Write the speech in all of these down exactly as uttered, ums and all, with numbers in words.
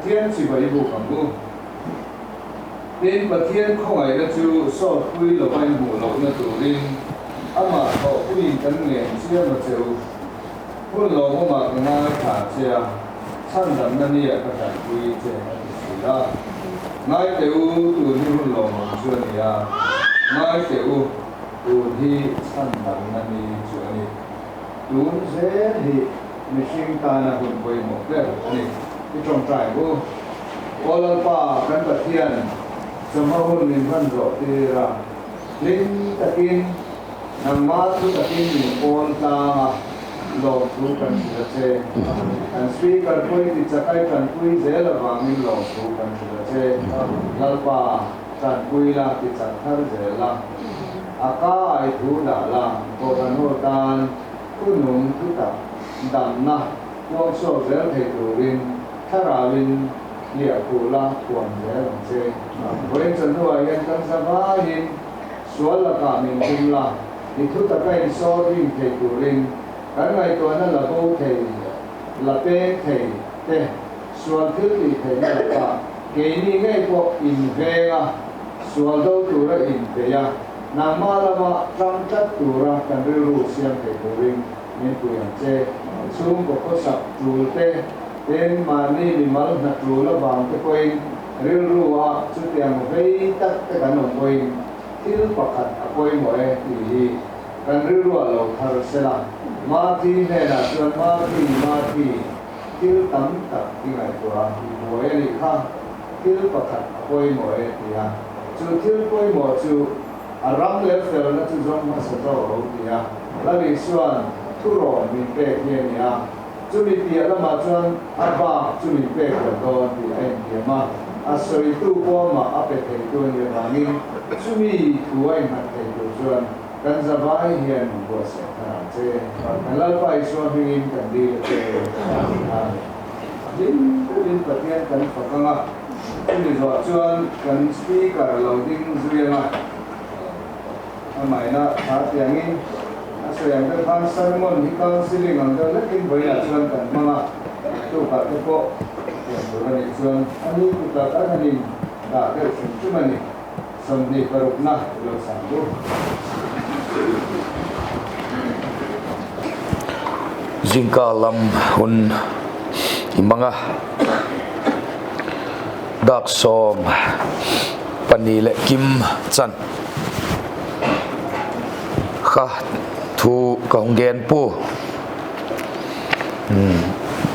Pathian chibai i bûk ang u. Tin, Pathian khawngaina chu sawtpui lo a i mu lona turin, ama thawhpui in kan ngen chiam a cheu. Hun lawmum ah ka ngaitha chia, sandamna ni ah ka ṭanpui chia a ti si a. Ngaite u, tuni hun lawmum chu a ni a. Ngaite u, tuni sandamna ni chu a ni. Tun zel hi mihring tâna hun poimaw bep a ni. I ṭawngṭai u. Aw Lalpa kan Pathian, chama hun min hon zawh tir a, hlim tak in nangma thu tak in min pawl tâng a, lawmthu kan hril a che. Kan speaker poi kichak a i ṭanpui zel avangin lawmthu kan hril a che. Lalpa, ṭanpui la, kichak thar zel la, a kai thu dah la, kawhhran ho ta'n khunung thutak damna puangsuak zel thei turin, Thagau in liahkhu la, kuan zel ang che. Vawiin channu a hin kan zavai in sual lak ah min dim la, i thutak a insawt ding thei turin, kan ngaituana la bo thei, la pêng theite sual thiltihtheina lak ah keini ngei pawh inveng a, sual do tur a inpei a, nangma lam ah ṭangthat tur a kan rilru siam thei turin min pui ang che. Sungkuo khawsak tulte, tin mani mimal hna tul a vangte pawh in rilru ah chutiang vei tak tak an um pawh in, thil pakhat a poimaw e ti hi kan rilru ah lo thar sela. Mathi hnen ah chuan, Mathi, Mathi, thil tam tak i ngaitua a, buai a nih kha, thil pakhat a poimaw e ti a. Chu thil poimaw chu a ram leh felna chu zawng hmasa tawh lo ti a. Lal Isuan thurawm min pek hi a ni a. Chumi piah lam ah chuan a bâk chu min pek vel dawn ti a intiam a. A sawitu kawm ah a pe theitu a nih avangin chumi thu a innghat theitu chuan kan zavai hian min buatsaih thar ang che. Kan Lalpa Isua hmingin kan dil a che. Amen. Hlim in Pathian kan fak ang a, chumi zawh chuan kan speaker lo ding zui ang a. Amaina tha tiangin a sawi ang deuh khan sermon hi counselling ang deuh lekin vawiin ah chuan kan hmang a, tu kal te pawh tiang tur a nih chuan a ni tu kal kan han in dah deuh hrim hrim a ni. Sawmhnih parukna lo sang u. Zingkal lam hun i mang a, dak sawm pani leh kim chan kha thu ka hung gen pua.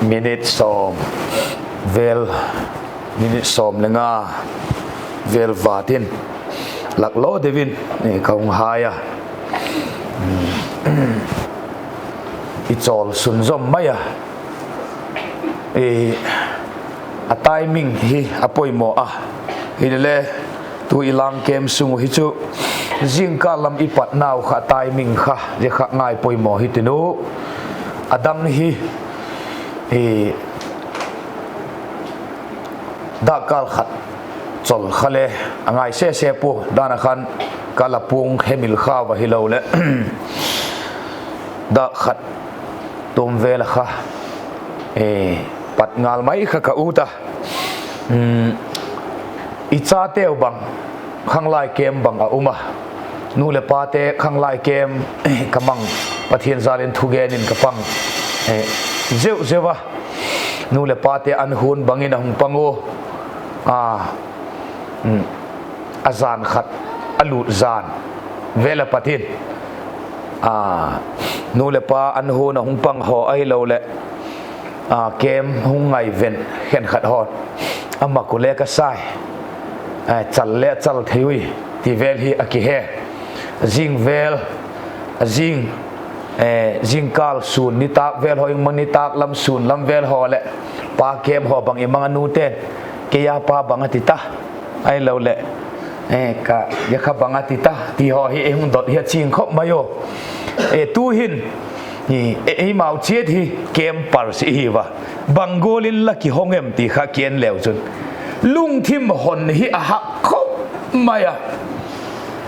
Minute sawm vel, minute sawm le nga vel vât in lak lo deuh in ka hung hai a. I chawl sunzawm mai a, a timing hi a poimaw a. Hilele, tu i lâng kem sung uh hi chu zingkal lam i patnau kha timing kha zia kha ngai poimaw hi ti nu. A dang hi dakkal khat chawl kha le a ngai sese pua, dan a khan ka la puang hemil kha va hiloleh, dak khat tum vel a kha pat ngal mai kha ka ut a. I chateu bang khanglai kem bang a um a, nu leh pate khanglai kem ka mang, Pathian zal in thugen in ka pang zeu zeu a. Nu leh pate an hun bangin a hung pang u a, a jan khat a lût jan vel a pat in, nu leh pa an hun a hung pang haw ahiloleh kem hung ngaiven khenkhat haw, a mak u le ka sai, chal le a chal thei ui ti vel hi a kihe. Zing vel, a zing, zingkal sûn nitâk vel haw, i mang nitâk lam sûn lam vel haw leh pa kem haw bang i mang a, nute'n, kei a pa bang a ti ta, ahiloleh, ka, zia kha bang a ti ta ti haw hi ei hung dot hi a ching khawp mai u. Tu'hin eimau chiat hi campers i hi ua, bang gual in la kihong em ti kha ki en leu chun, lungthim hon hi a hak khawp mai a.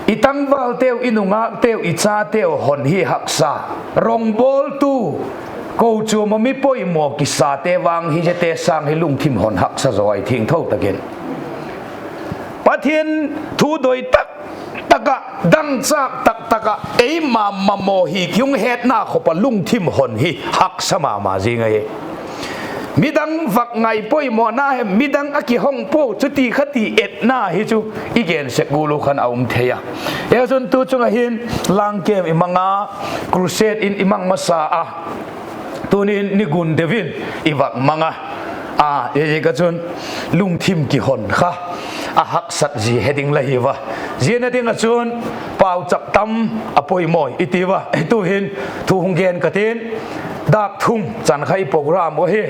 I tangvalteu, i nungâkteu, i chateu hon hi haksa, rawngbawltu, Kochuam ah mi poimaw kisate vang hi ziate sâng hi lungthim hon haksa zaw ahi thiangtho tak in. Pathian thu doi tak tak ah, dangchâk tak tak ah, eima mamaw hi kihung hetna khop ah lungthim hon hi haksa ma ma zing ahi. Midang vak ngaipoimawna hem, midang a kihong pua, chuti kha ti etna hi chu i gen sek gual uh khan a um thei a. Zia chun tu chung ah hin Langkem i mang a, crusade in i mang masa a, tuni'n ni gun deu in i vak mang a. A, ziaziak ah chun lungthim kihon kha a haksat zia he ding la hiu a. Ziana ding ah chun pauchap tam a poimaw i ti ua. Tu'hin thu hung gen ka ti'n, dâk thum chan kha i program uh ahi.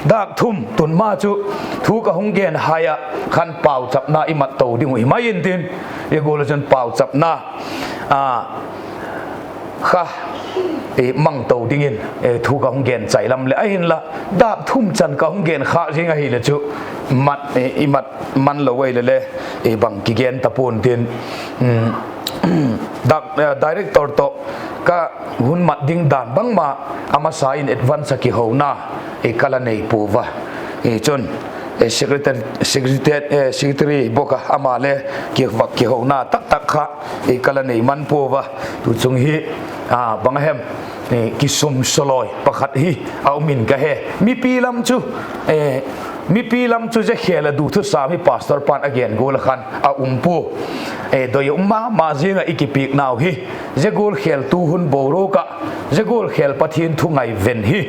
Dâk thum tun ma chu thu ka hung gen hai ah khan pauchapna i mat to ding uh hi mai intin, zia gual ah chun pauchapna kha mang to dingin thu ka hung gen chai lam leh ahinla, dâk thum chan ka hung gen khâk zing ahileh chu, i mat man lo ahileh le, bang kigen ta pua'n tin, director tawh ka hun mat ding dan bangma a masa in advance ah kihona ka la nei pua a. Chun secretary bawk a, ama le kivak kihona tak tak kha ka la nei man pua a. Tu chung hi bang a hem, kisum solawi pakhat hi a um in ka he. Mipi lam chu, mipi lam chu zia khêl ah du thusam hi pastor pa'n a gen gual ah khan a um pua. Doi a um ma ma zing ah i kipiaknau hi, zia gual khêl tu hun boruak ah, zia gual khêl Pathian thu ngai ven hi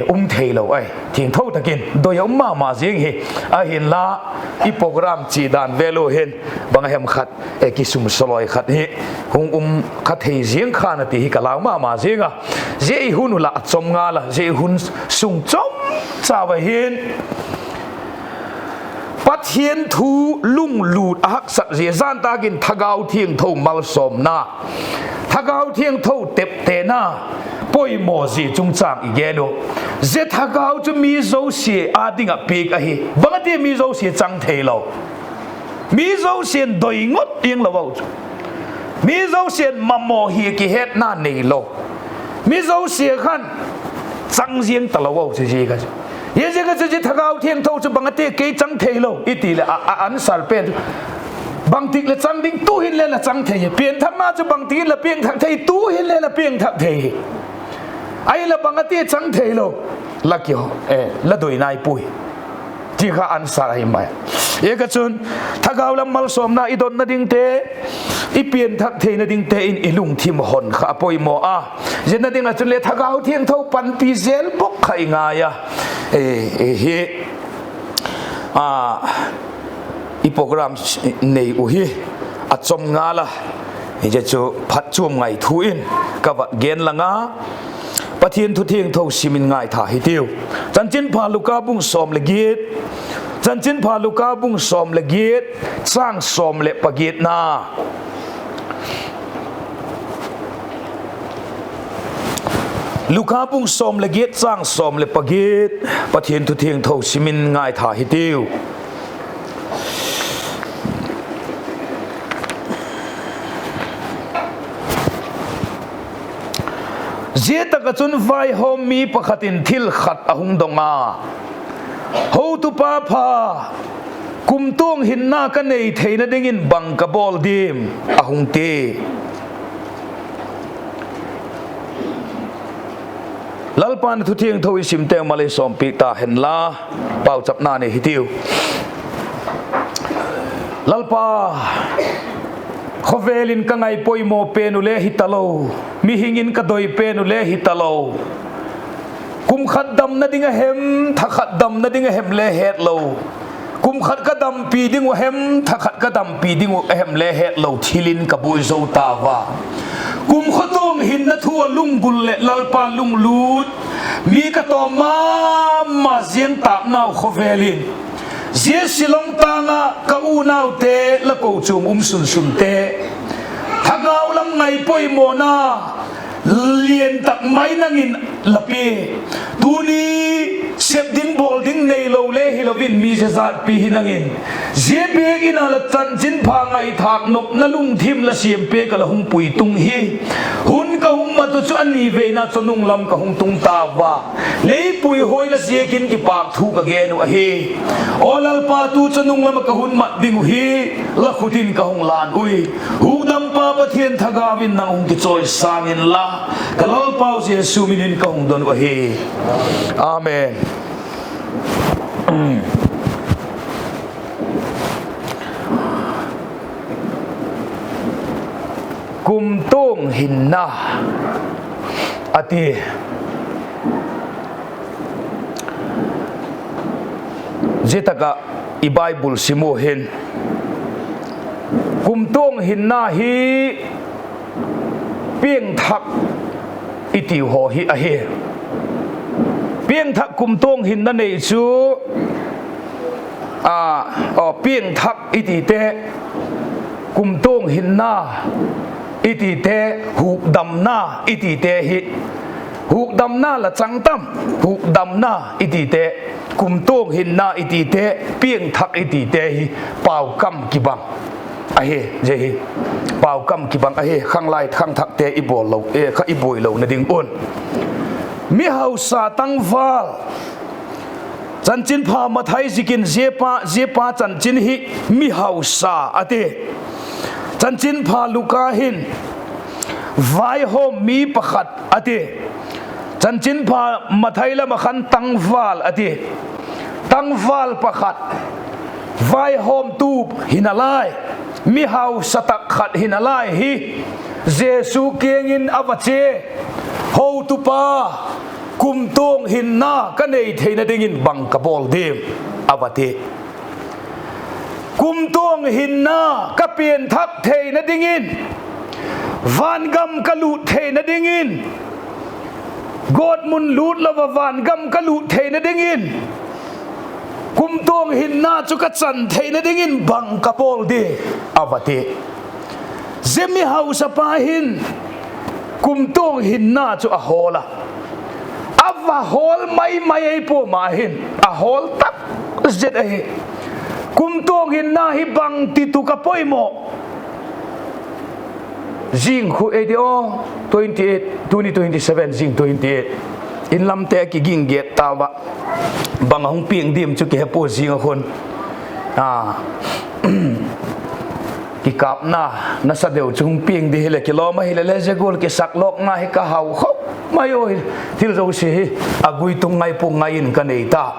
um theilo ahi thiangtho tak in, doi a um ma ma zing hi. Ahinla, i program chia dan vêl uh hin bang a hem khat, kisum solawi khat hi hung um kha thei zing kha na ti hi ka lau ma ma zing a. Zia i hun uh lah a chom ngal a, zia i hun sung chomcha ah hin Pathian thu lunglût a haksat zia, zan tak in Thagau Thiangtho malsawmna, Thagau Thiangtho teptena poimaw zia chungchâng i gen uh. Zia Thagau chu mi zosia â ding ah piak ahi. Bang a ti mi zosia chang theilo? Mi zosia'n doi ngot ding lo a chu, mi zosia'n mamaw hi kihetna neilo, mi zosia khan chang ziang talo a chu zia kha chu. Zia ziak ah chu zia Thagau Thiangtho chu bang a ti kei chang theilo i ti leh, a answer pen chu, bangtik leh chang ding, tu'hin le la chang thei hi. Pianthakna chu bangtik in la piangthak thei, tu'hin le la piangthak thei hi. Ahinla bang a ti chang theilo? La ki, la doi nai puai, ti kha answer ahi mai. Zia kha chun Thagau lam malsawmna i dotna dingte, i pianthak theina dingte in i lungthim hon kha a poimaw a. Ziana ding ah chun le Thagau Thiangtho panpi zel bawk kha i ngai a. Hi, i program nei uh hi a chom ngal a, hi chu phatchuam ngai thu in ka va gen lang a, Pathian thu thiangtho sim in ngaitha hitiu. Chanchinpha Luka bung sawm le giat, Chanchinpha Luka bung sawm le giat, châng sawm leh pagiatna. Luka bung sawm le giat, châng sawm leh pagiat, Pathian thu thiangtho sim in ngaitha hitiu. Zia tak ah chun vaihawm mi pakhat in thil khat a hung dong a, Hotupa pha, kumtuang hinna ka nei theina dingin bang ka bawl diam? a hung ti. Lalpa'n thu thiangtho i simte malei sawmpiak ta hen la, pauchapna nei hitiu. Lalpa, khawvel in ka ngaipoimaw pen uh le hi talo, mihing in ka doi pen uh le hi talo, kum khat damna ding a hem, tha khat damna ding a hem le hetlo, kum khat ka dampi ding uh hem, tha khat ka dampi ding uh a hem le hetlo thil in ka buai zo ta ua. Kum khawtuang hinna thu a lunggul leh Lalpa lunglut, mi ka tawm ma ma ziang tâknau khawvel in, zia Shillong tâng ah ka unaute la kochuam um sunsunte, thagau lam ngaipoimawna lian tak mai nang in la pia. Tuni Sep ding bawl ding neilo le hilo in mi zezatpi hi nang in, zia biakin a la chanchinpha ngaithâk nopna lungthim la siam piak ah la hung pui tung hi. Hun ka hung mat uh chu a ni veina chawhnung lam ka hung tung tau a, lei pui hoi la ziakin kipâk thu ka gen uh ahi. Aw Lalpa, tu chawhnung lam ah ka hun mat ding uh hi, la khut in ka hung lân ui. Hukdampa Pathian thagau in nang hung kichawisâng inla, ka Lalpau Jesu min in ka hung don uh ahi. Amen. Kumtuang hinna a ti. Zia tak ah i Bible sim u hin, kumtuang hinna hi piangthak i tiu haw hi ahi. Piangthak kumtuang hinna nei chu, a, aw, piangthak i tite, kumtuang hinna i tite, hukdamna i tite hi, hukdamna la chang tam, hukdamna i tite, kumtuang hinna i tite, piangthak i tite hi paukam kibang ahi. Zia hi paukam kibang ahi, khanglai khangthakte i bawl lo, e, kha i buai lona ding un. Mihausa tangval, Chanchinpha Mathai ziakin zia pa, zia pa chanchin hi mihausa a ti. Chanchinpha Luka hin vaihawm mi pakhat a ti. Chanchinpha Mathai lam ah khan tangval a ti. Tangval pakhat, vaihawmtu hi nalai, mihausa tak khat hi nalai hi Jesu kiang in a va chia, Hotupa, kumtuang hinna ka nei theina dingin bang ka bawl diam? a va ti. Kumtuang hinna ka pianthak theina dingin, vangam ka lût theina dingin, gawtmun lût lo ah vangam ka lût theina dingin, kumtuang hinna chu ka chan theina dingin bang ka bawl di? a va ti. Zia mihausapa hin kumtuang hinna chu a hawl a, a va hawl mai mai ei pua ma hin, a hawl tak zet ahi. Kumtuang hinna hi bangti tu ka poimaw. Zing khu ei di aw, twenty eight, tuni twenty seven, zing twenty eight. In lamte a kiging get tau a, bang a hung piang diam chu kihe pua zing a khun. A, kikâpna nasa deu chu hung piang di hileh kilawm ahile le, zia gual kisaklawkna hi ka hau khop mai u hi. Thil zosia hi a guitung ngai pua, ngai in ka nei ta.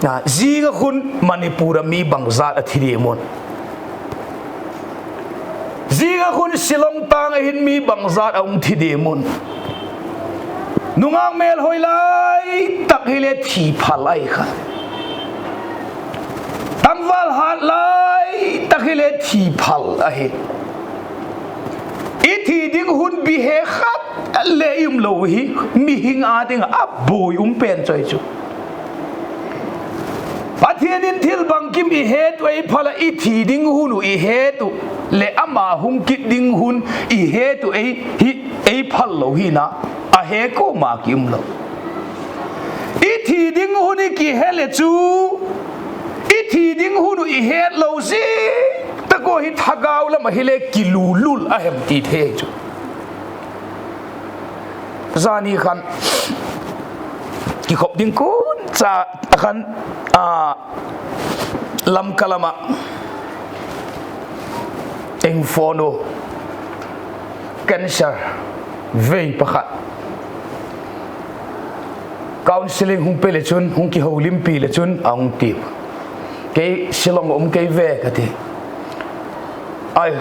A, zing a khun Manipur ah mi bangzat a thi diam un? Zing a khun Shillong tâng ah hin mi bangzat a hung thi diam un? Nungak mêlhoi lai tak hile thi phal ahi kha. Tangval hât lai tak hile thi phal ahi. I thi ding hun bihe khat le i um lo hi, mihing â ding ah a buai um pen chu ahi chu. Pathian in thil bangkim i het uh ei phal ah, i thi ding hun uh i het uh leh ama hung kit ding hun i het uh ei, hi, ei phal lo hina, a he kuama ki um lo. I thi ding hun i kihe le chu, i thi ding hun uh i het lo zia tak ua hi thagau lam ah hile kilulul a hem ti thei chu. Zani khan kikhop ding kun cha khan, a, Lamka lam ah Imphal u cancer vei pakhat counselling hung pe le chun, hung kiholimpi le chun a hung ti, kei Shillong um kei ve ka ti. Ai,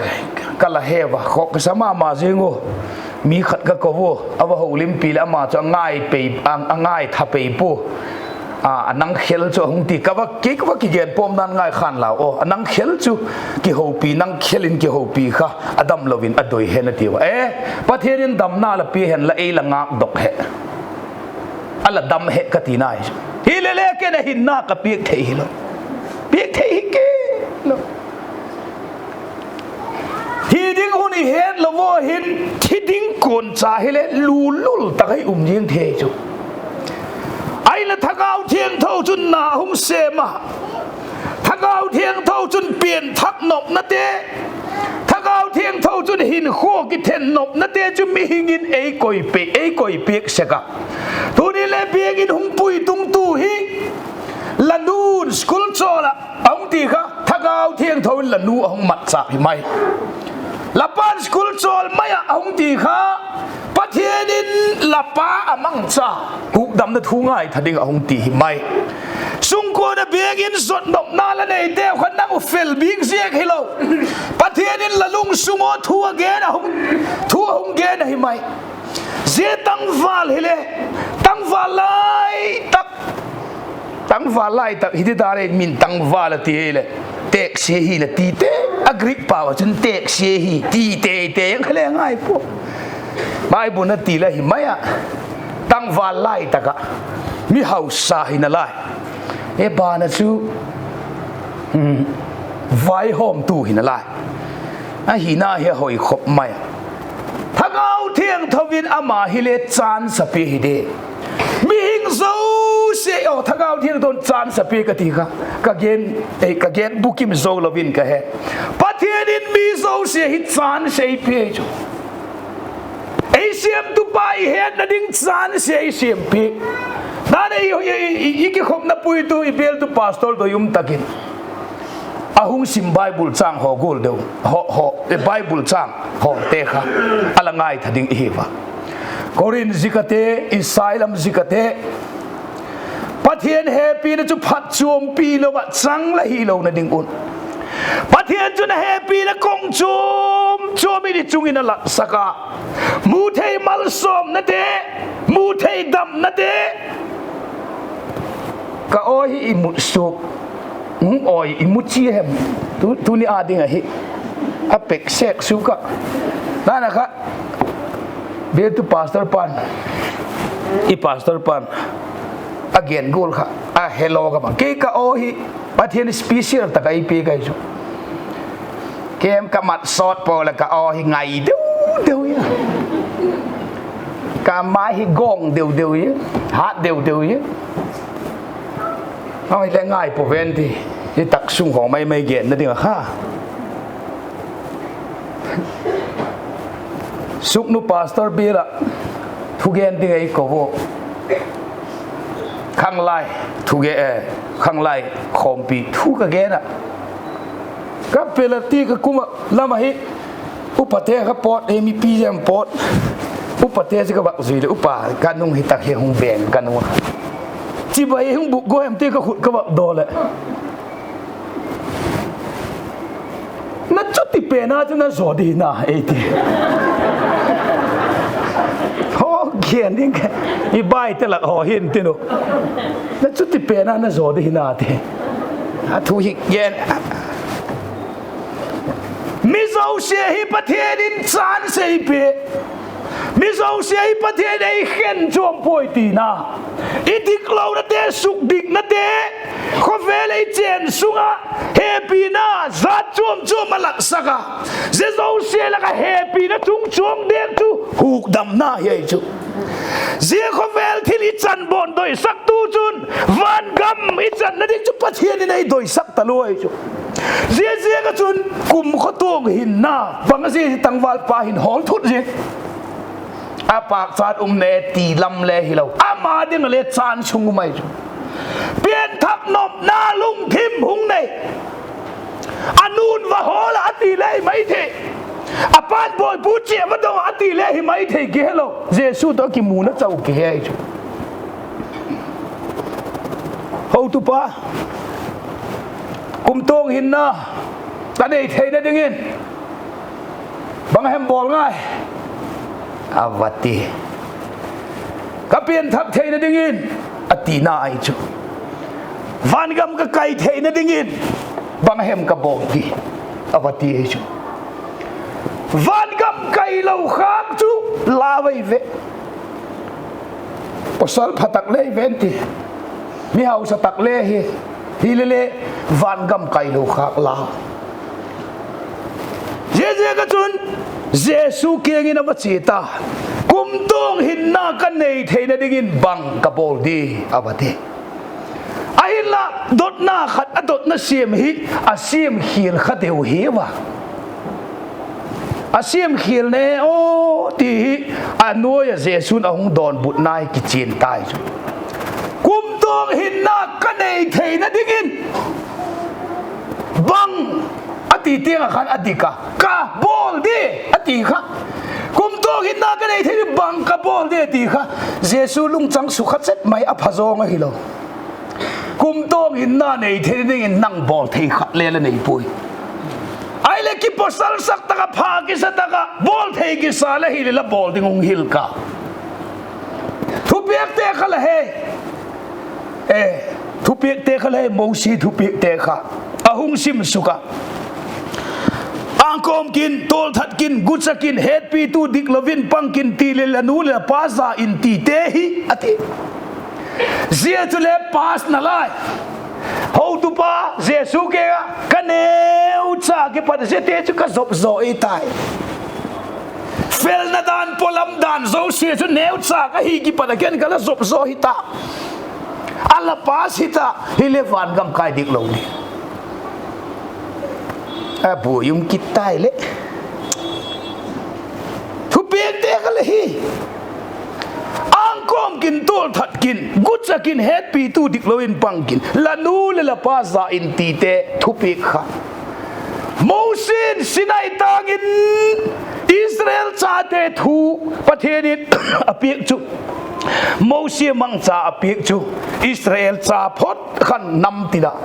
ka la he ua, khawk ka sa ma ma zing u. Mi khat ka ko u, a va holimpi leh ama chu a ngai pei, a, a ngaitha pei pua. A, a nang khel chu a hung ti, ka va, kei ka va kigen pawm dan ngai khan lau aw. A nang khel chu kihopi, nang khel in kihopi kha a damlo in a doi hen a ti ua. E, Pathian in damna la pia hen la, ei la ngâkdok he, a la dam he ka ti nai. Hilele ken a hinna ka piak thei hilo. Piak thei hi kei lo. Thi ding hun i het lo ua hin, thi ding kuan cha hile lulul tak ah i um ding thei chu. Ai Thagau Thiangtho chun na hung sêm a, Thagau Thiangtho chun pianthak nopnate, Thagau Thiangtho chun hinkhua kithen nopnate chu mihing in ei koi piak sek a. Tuni le biak in hung pui tungtu hi, la nu'n school chawl ah a hung ti kha, Thagau Thiangtho in la nu a hung matchâk hi mai. La pa'n school chawl mai ah a hung ti kha, Pathian in la pa a mangcha, hukdamna thu ngaitha ding a hung ti hi mai. Sungkuan ah biak in zot nopna la neiteu kha nang u fel bik ziak hilo, Pathian in la lungsung ua thu a gen a, thu a hung gen ahi mai. Zia tangval hile, tangval lai tak, tangval lai tak hi ti ta le, min tangval a ti hileh, têksia hi la ti te, a Greek pau ah chun têksia hi ti te te ang kha le ngai pua. Bible na ti le hi mai ah, tangval lai tak ah mi hausa hi nalai, e bana chu vaihawmtu hi nalai, ahina hi a hoi khop mai. Thagau Thiangtho in ama hile chance a pia hi de. Mihing zosia, aw, Thagau Thiangtho in chance a pia ka ti kha, ka gen, ka gen bukim zo lo in ka he. Pathian in mi zosia hi chance ei pia chu. Ei siamtupa i hetna ding chance ei siam pia. Dan ei, i kikhopna puitu, i bialtu pastor doi um tak in a hung sim Bible châng haw gual deu, Bible châng hawte kha a la ngaitha ding i hi a. Korinth zikate, Isai lam zikate, Pathian hepina chu phat chuampi lo ah chang la hilona ding un, Pathian chun a hepina kong chuam chuam in i chung in a latsak a, muthei malsawmnate, muthei damnate, ka aw hi i mut suak, aw i mu chi hem, tuni â ding ahi, a pek sek suak a, nana kha, bialtu pastor pa'n, i pastor pa'n a gen gual kha a helo ka bang, kei ka aw hi Pathian special tak a ei piak ahi chu. Kem ka mat sawt pua leh ka aw hi ngai deu deu i, ka mai hi gawng deu deu i, hât deu deu i. Ai le ngai pua ven ti, i tak sung haw mai mai genna ding a kha. Suknu pastor bial ah thugen ding ei ko u. Khanglai, thuge, khanglai khawmpi thu ka gen ah, ka pel a ti ka kum ah lam ahi, upate kha pawt, ei mipi zem pawt, upate chu ka vak zui leh upa ka nung hi tak hi hung veng ka nung a, chibai hung bûk gua hem ti ka khut ka vak daw leh, na chuti pen a chu na zaw di na ei ti. Haw gen ding, i baite lak haw hin tin u, na chuti pen a na zaw di hi na ti. A thu hi gen. Mi zosia hi Pathian in chance ei pia. Mi zosia hi Pathian ei khen chuam puai tina, i diklonate, sukdiknate, khawvel ei chên sung ah hepina jat chuam chuam a latsak a, zia zosia lak ah hepina chungchuang ding chu hukdamna hi ahi chu. Zia khawvel thil i chan bawn doisaktu chun, vangam i channa ding chu Pathian in ei doisak talua ahi chu. Zia ziak ah chun kum khawtuang hinna bang a zia tangvalpa hin hawl thut zing, a pâkchat umna e ti lam le hilo, ama ding ah le chance hung um ahi chu. Pianthak nopna lungthim hung nei, a nu'n va hawl ah a ti le hi mai thei, a pa'n bawipu chia va dong ah a ti le hi mai thei, kihelo, Jesu tawh a kimuna chau kihe ahi chu. Hotupa, kumtuang hinna ka nei theina dingin bang hem bawl ngai, a va ti. Ka pianthak theina dingin, a tina ahi chu. Vangam ka kai theina dingin bang hem ka bawl di, a va ti ahi chu. Vangam kailo khâk chu lau ei ve. Pawsal pha tak le i ven ti, mi hausa tak le hi, hilele, vangam kailo khâk lau. Ziaziak ah chun Jesu kiang in a va chia ta, kumtuang hinna ka nei theina dingin bang ka bawl di, a va ti. dotna khat a dotna siam hi a siamkhial kha deu hi a. A siamkhial ne aw ti hi a nuai ah Jesu'n a hung dawnbutna hi kichian tai chu. Kumtuang hinna ka nei theina dingin bang a ti tiang ah khan a dik a, ka bawl di a ti kha. Kumtuang hinna ka nei thei ding bang ka bawl di a ti kha. Jesu lungchang sukha chet mai a, pha zawng ahilo. Kumtuang hinna nei thei dingin nang bawl thei khat le la nei puai. Ahileh kipawsalsak tak ah, pha kisa tak ah, bawl thei kisa la hileh la bawl ding hung hil ka. Thupiakte kha la he. E, thupiakte kha la he, Mosi thupiakte kha a hung sim suk a. Angkawm kin, tualthat kin, gucha kin, hetpitu diklo in pang kin ti leh la nu leh la pa za in tite hi a ti. Zia chule pass nalai. Hotupa Jesu kiang ah, ka neucha kipat ziate chu ka zop zaw i tai. Felna dan, pawlam dan zosia chu neucha ka hi kipat a ken ka la zop zaw hi ta. A la pass hi ta, hileh vangam kai dik lo ni. A buai um kit tai leh. Thupiakte kha la hi. Angkawm kin, tualthat kin, gucha kin, hetpitu diklo in pang kin, la nu leh la pa za in tite thupiak kha. Mosi'n Sinai tâng in Israel chate thu Pathian in a piak chu, Mosi mangcha a piak chu, Israel cha phot khan nam tin ah,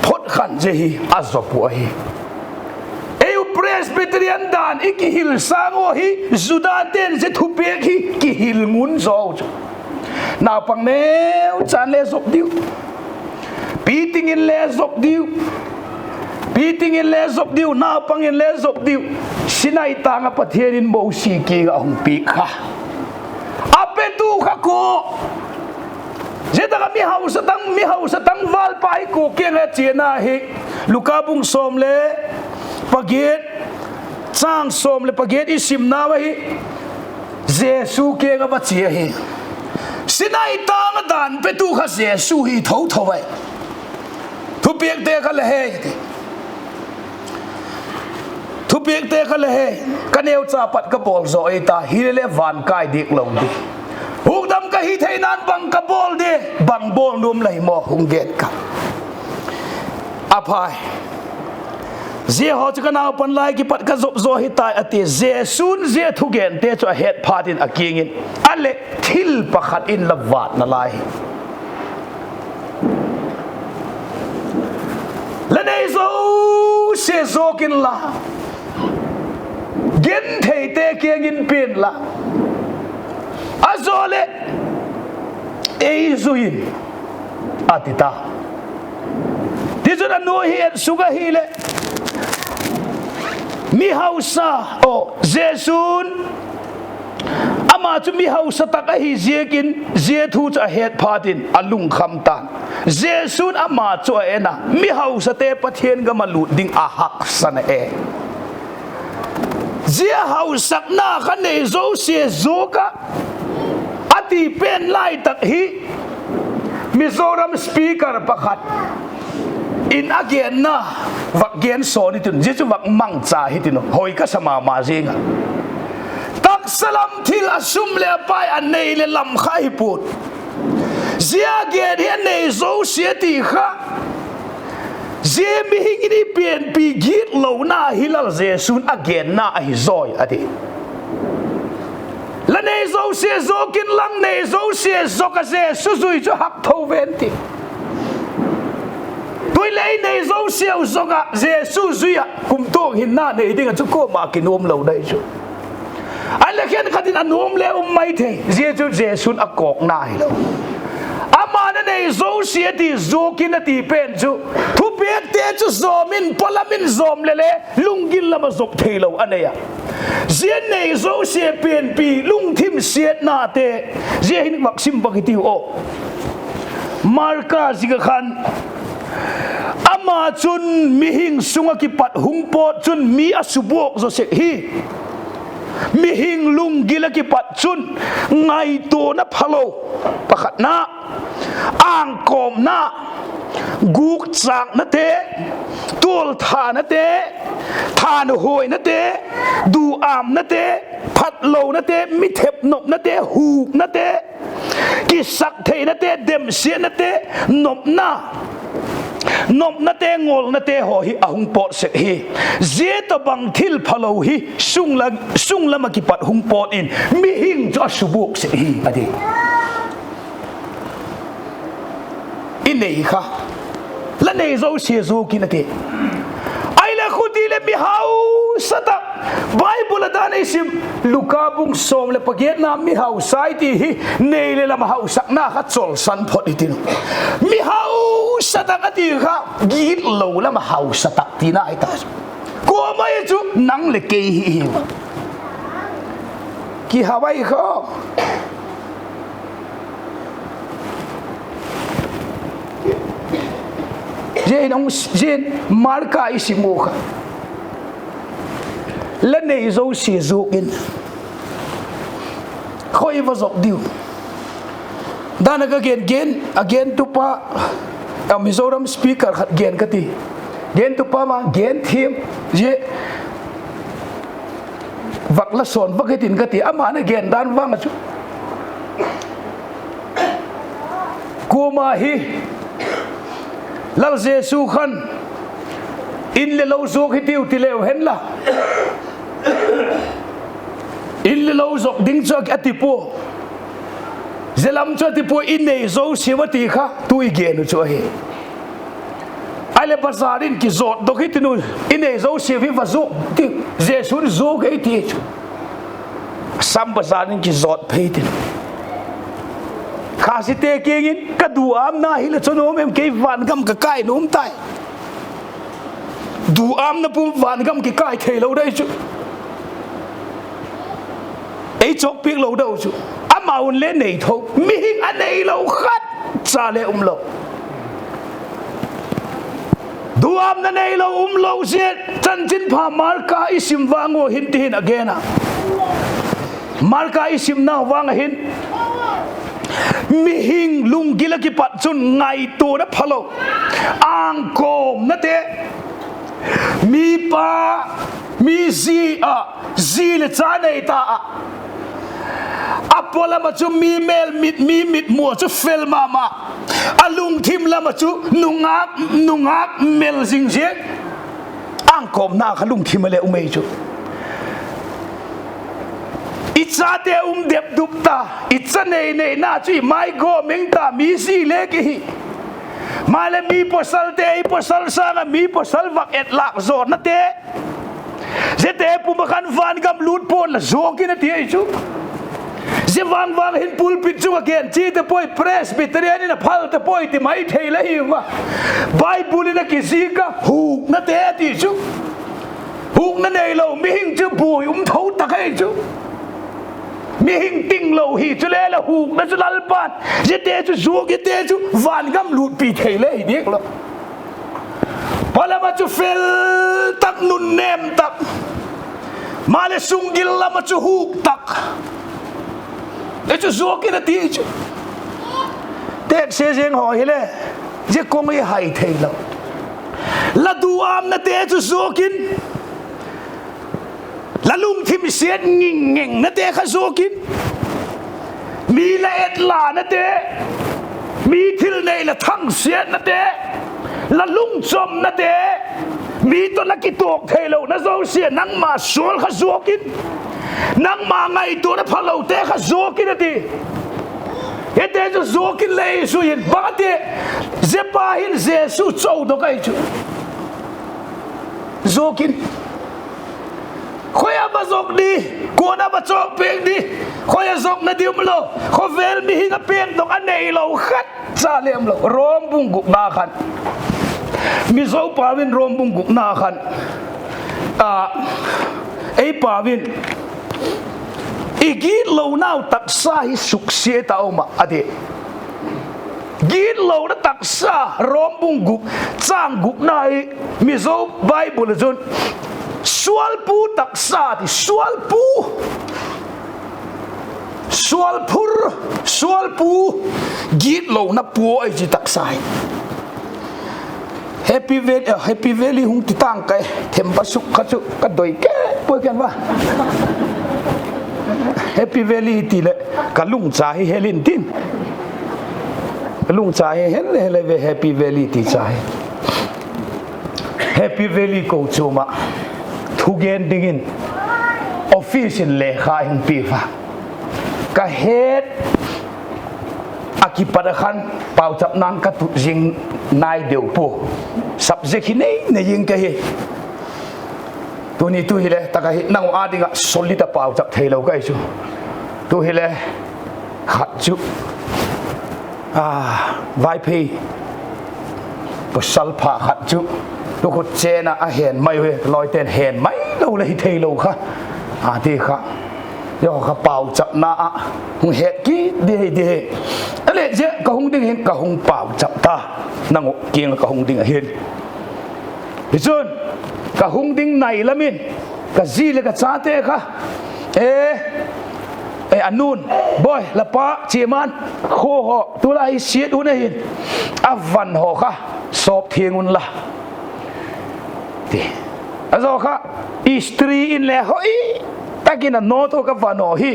phot khan zia hi a zop uh ahi. Ei u Presbyterian dan i kihil sâng ua hi, Judate'n zia thupiak hi kihil ngun zaw chu. Naupang neucha'n le zop diu, piting in le zop diu, piting in le zop diu, naupang in le zop diu. Sinai tâng ah Pathian in Mosi kiang ah hung piak kha a petu kha kua? Zia tak ah mihausa tang, mihausa tangvalpa hi kua kiang a chiana hi? Luka bung sawm le pagiat, châng sawm leh pagiat i simnau ahi. Jesu kiang a va chia hi. Sinai tâng a dan petu kha Jesu hi tho tho ai. Thupiakte kha la he, thupiakte kha la he, ka neucha pat ka bawl zaw ei ta, hileh van kai dik lo di. Hukdam ka hi theina'n bang ka bawl di, bang bawl nuam la hi maw hung gen ka. A phai. Zia haw chu ka naupan lai kipat ka zop zaw hi tai a ti. Jesu'n zia thugente chu a het phat in a kiang in, a leh thil pakhat in la vâtna lai hi. La nei zosia zuak inla, gentheite kiang in pia inla, a zaw leh ei zui in, a ti ta. Tichun a nuai hi et suk ahileh, mihausa, aw, Jesu'n ama chu mihausa tak ahi ziakin zia thu chu a het phat in a lungkham ta'n. Jesu'n ama chu a en a, mihausate Pathian gam ah lût ding a haksa na e. Zia hausakna kha nei zosia zuak ah, a ti pen lai tak hi Mizoram speaker pakhat in a genna vak gen sawn i tin, zia chu vak mangcha hi tin, hoi ka sa ma ma zing a. Taksa lam thil a sum leh a pai a nei leh lam kha hi pua'n. Zia gen hi a nei zosia ti kha, zia mihing in i pianpi gitlona hi Lal Jesu'n a genna ahi zawi a ti. La nei zosia zuak inla, nei zosia zuak ah Jesu zui chu hak tho ven ti. Tu'hin lei nei zosiau zuak ah Jesu zui ah kumtuang hinna nei ding ah chu kuama kinuam lo dai chu. Ahinla khenkhat in a nuam le um mai thei, zia chu Jesu'n a kawkna hilo. Ama'n a nei zosia ti zuak in a ti pen chu, thupiakte chu zawm in, pawlam in zawm leh le lunggil lam ah zop theilo a nei a. Zia nei zosia pianpi lungthim siatnate, zia hin vak sim vak i tiu aw. Marka zik ah khan, ama chun mihing sung ah kipat hung pawt chun mi a subuak zaw sek hi. Mihing lunggil ah kipat chun ngaituana phalo pakhatna, ângkawmna, gûkchâknate, tualthanate, thanhuainate, duâmnate, phatlonate, mi thepnopnate, huknate, kisaktheinate, demsiatnate, nopna, nopnate, ngolnate haw hi a hung pawt sek hi. Zia tawhbang thil phalo hi sung lam, sung lam ah kipat hung pawt in mihing chu a subuak sek hi a ti. I nei kha, la nei zosia zuak in a ti. Ahileh khuti leh mi hausa tak, Bible ah dan ei sim, Luka bung sawm leh pagiatna, mi hausa i ti hi, nei leh lam hausakna kha chawlsan phot i tin. Mi hausa tak a ti kha, gitlo lam hausa tak tina ahi ta. Kuama hi chu nang leh kei hi hi. Kihau ai kha. Zia in, zia in Marka i sim u kha, la nei zosia zuak in, khoi va zuak diu. Dan a ka gen, gen, a gentupa, a Mizoram speaker khat gen ka ti. Gentupa ma gen thiam, zia vak la sawn vak hi tin ka ti, ama'n a gen dan vang ah chu, kuama hi Lal Jesu khan, in le lo zuak hitiu ti leu hen la, in le lo zuak ding chu a ti pua. Zia lam chu a ti pua, i nei zosiau a ti kha tu i gen u chu ahi. Ahileh bazar in kizawt dok hi tin u, i nei zosiau hi va zuak ti, Jesu'n zuak ei ti chu. Sam bazar in kizawt phei tin, Khazite kiang in ka duâmna hileh chu nuam em, kei vangam ka kai nuam tai. Duâmna pum vangam kikai theilo deu chu, ei chawkpiak lo deu chu, amau'n le nei tho, mihing a neilo khat cha le umlo. Duâmna neilo umlo zia chanchinpha Marka i sim vang ua hin ti hin a gen a. Marka i simnau vang ah hin, mihing lunggil ah kipat chun ngaituana phalo, ângkawmnate, mipa, mi zi ah, zi leh cha nei ta ah, a pua lam ah chu mi mêl mit, mi mitmu ah chu fel ma ma, a lungthim lam ah chu nungâk, nungâk mel zing ziang, ângkawmna kha lungthim ah le um ei chu. I chate um dep dup ta, i cha nei neina chu i mai gawm eng ta, mi zi le ki hi. Maleh mi pawsalte, ei pawsal sâng ah mi pawsal vak etlâk zawnate, ziate pum ah khan vangam lût pua'n la zuak in a ti ei chu. Zia vang vang hin pulpit chung ah gen chi ta puai, Presbyterian in a phal ta puai ti mai thei la hi ua. Bible in a kizik a, huknate a ti chu. Hukna neilo mihing chu buai um tho tak ahi chu. Mihing tinglo hi chu le la hukna chu Lalpa'n ziate chu zuak, ziate chu vangam lûtpi thei le hi diak lo. Pua lam ah chu fel tak, nunnêm tak, maleh sunggil lam ah chu huk tak, zia chu zuak in a ti chu. Teksia ziang haw hile, zia kong i hai theilo. La duâmnate chu zuak in, la lungthim siat ngingngêngnate kha zuak in, mi la etlânate, mi thil nei la thangsiatnate, la lungchomnate, mi tawh la kituak theilona zosia, nangma sual kha zuak in, nangma ngaituana phalote kha zuak in a ti. Hite chu zuak in lei zui in, bang a ti, zia pa hin Jesu chodok ahi chu. Zuak in. Khoi a va zuak di, kua'n a va chawk piak di, khoi a zuakna di umlo, khawvel mihing a piakdok a neilo khat cha le umlo. Rom bung gukna khan, Mizo pau in Rom bung gukna khan, a, ei pau in, i gitlonau taksa hi suksiat a um ah a ti. Gitlona taksa, Rom bung guk, châng gukna hi Mizo Bible ah chun, sualpu taksa ti, sualpu, sualphur, sualpu, gitlona pua ahi chi taksa hi. Happy Valley, Happy Valley hung ti tang ka thempa suk kha chu ka doi ke poi ken va. Happy Valley ti leh ka lungcha hi hel intin, ka lungcha hi hel hel ve Happy Valley ti cha hi. Happy Valley kochuam ah thugen dingin office in lekha hung pia a, ka het a kipat a khan pauchapna'n ka tut zing nai deu pua. Subject hi nei nei ing ka hi. Tuni tu hile tak ahi nang u â ding ah solid a pauchap theilo ka hi chu. Tu hile khat chu, a, Vaiphei pasal pha khat chu tukhut chen ah a hen mai u hi, lawite'n hen mai lo leh hi theilo kha, a ti kha. Zia kha pauchapna ah hung het kit di hi di hi. A leh zia ka hung ding hin ka hung pauchap ta, nang u kiang ah ka hung ding ahi'n. Hichun ka hung ding nai lam in ka zi leh ka chate kha, e, e, a nu'n, Bawi, la pa Chiaman, khua haw tulai siat un ahi'n, a van haw kha sawp thiang unla, ti. A zaw kha, istri in le hoi tak in a nawt u ka van haw hi.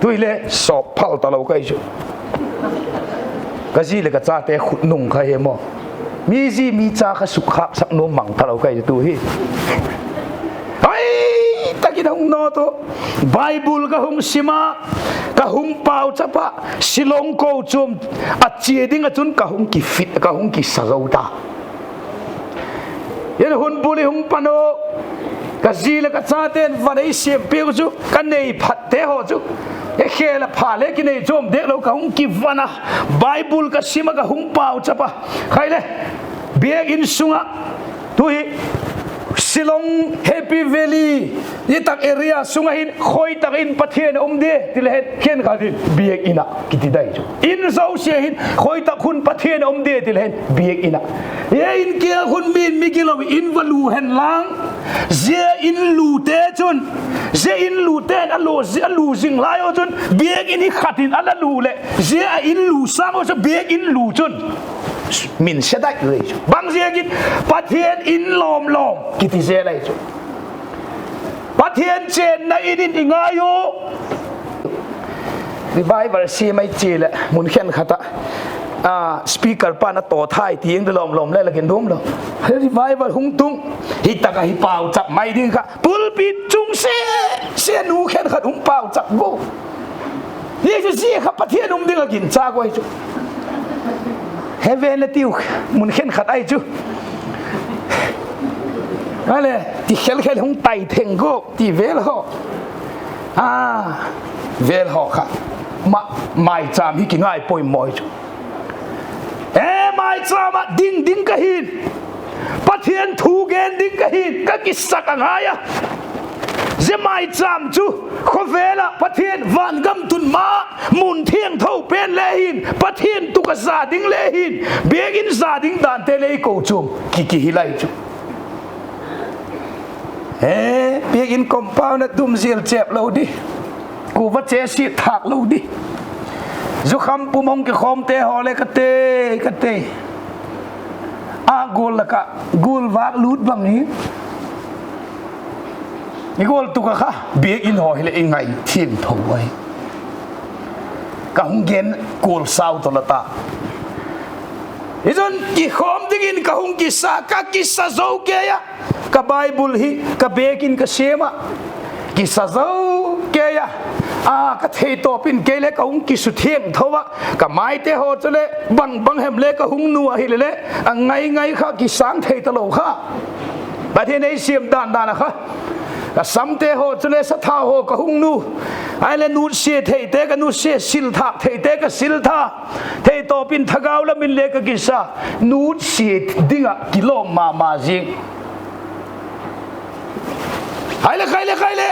Tu hile sawp phal talo ka hi chu. Ka zi leh ka chate khut nung kha hi maw. Mi zi mi cha kha sukkhâksak nuam mang talo ka hi chu tu hi. Hoi tak in a hung nawt u. Bible ka hung sim a, ka hung pauchap a, Shillong kochuam a chia ding ah chun ka hung kifit, ka hung kisa zo ta. Zia hun bul i hung pan u, ka zi leh ka chate'n van ei siam piak u chu ka nei phatte haw chu, e, khêl a pha le kinei chuam dek lo ka hung kivan a, Bible ka sim a ka hung pauchap a, khai le, biak in sung ah, tu hi Shillong, Happy Valley, zia tak area sung ah hin khoi tak in Pathian a um di ti le hen khenkhat in biak in ah kiti dai chu. In zosia hin khoi tak khun Pathian a um di ti le hen biak in ah. Zia in kiang khun mi'n mi gilo in va lu hen lang, zia in lute chun, zia in lute'n a lu, a lu zing lai u chun biak in hi khat in a la lu leh zia a in lu sâng u chu biak in lu chun min se dai lei chu. Bang ziakin? Pathian in lawm lawm kiti zel ahi chu. Pathian chênna in in i ngai u. Revival sia mai chia leh mun khenkhat ah, a, speaker pa'n a tawthai tiang di lawm lawm le la gen duam lo. Revival hung tung, hi tak ah hi pauchap mai ding kha pulpit chung se, se nu khenkhat hung pauchap gu. Zia chu zia kha Pathian um ding ah ginchâk u ahi chu. Heaven a tiu mun khenkhat ahi chu. A le, ti khel khel hung tai theng gu ti vel haw. A, vel haw kha, ma, maichâm hi kingai poimaw chu. E, maichâm ah ding ding ka hi'n, Pathian thu gen ding ka hi'n ka kisak a ngai a. Zia maichâm chu khawvel ah Pathian vangam tun ma mun thiangtho pen le hi'n, Pathian tuk a za ding le hi'n, biak in za ding dante le i kochuam ki, ki hi lai chu. E, biak in compound a dum zial chêp lo di, kuva che siat thâk lo di, zukham pum hung kikhawmte haw le ka tei, ka tei, a gual lak ah gual vâk lût bang hi. I gual tuk ah kha biak in haw hileh i ngai thiangtho ahi. Ka hung gen kual sau tawh la ta. Hichun kikhawm dingin ka hung kisa, ka kisa zo kei ah, ka Bible hi ka bêk in ka siam ah, kisa zo kei a, a, ka theitawp in kei le ka hung kisuthiangtho ah, ka maite haw chule bang bang hem le ka hung nu ahile le, a ngai ngai kha kisâng thei talo kha. Pathian ei siam dan dan ah kha, ka samte haw chule sathau haw ka hung nu, ahile nutsia theite ka nutsia, sil thâk theite ka sil tha, theitawp in thagau lam in le ka kisa, nutsia ding ah kilawm ma ma zing. Ahile, ahile, ahile,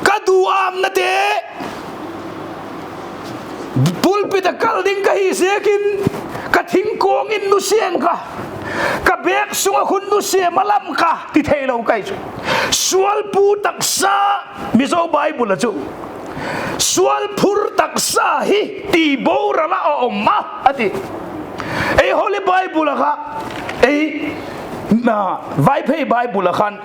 ka duâmnate pulpit ah kal ding ka hi ziakin, ka thingkuang in nusia em ka, ka bêk sung ah khun nusia em a lam ka ti theilo ka hi chu. Sualpu taksa, Mizo Bible ah chu, sualphur taksa hi tiboral ah a um a, a ti. Holy Bible ah kha, ei, Vaiphei Bible ah khan,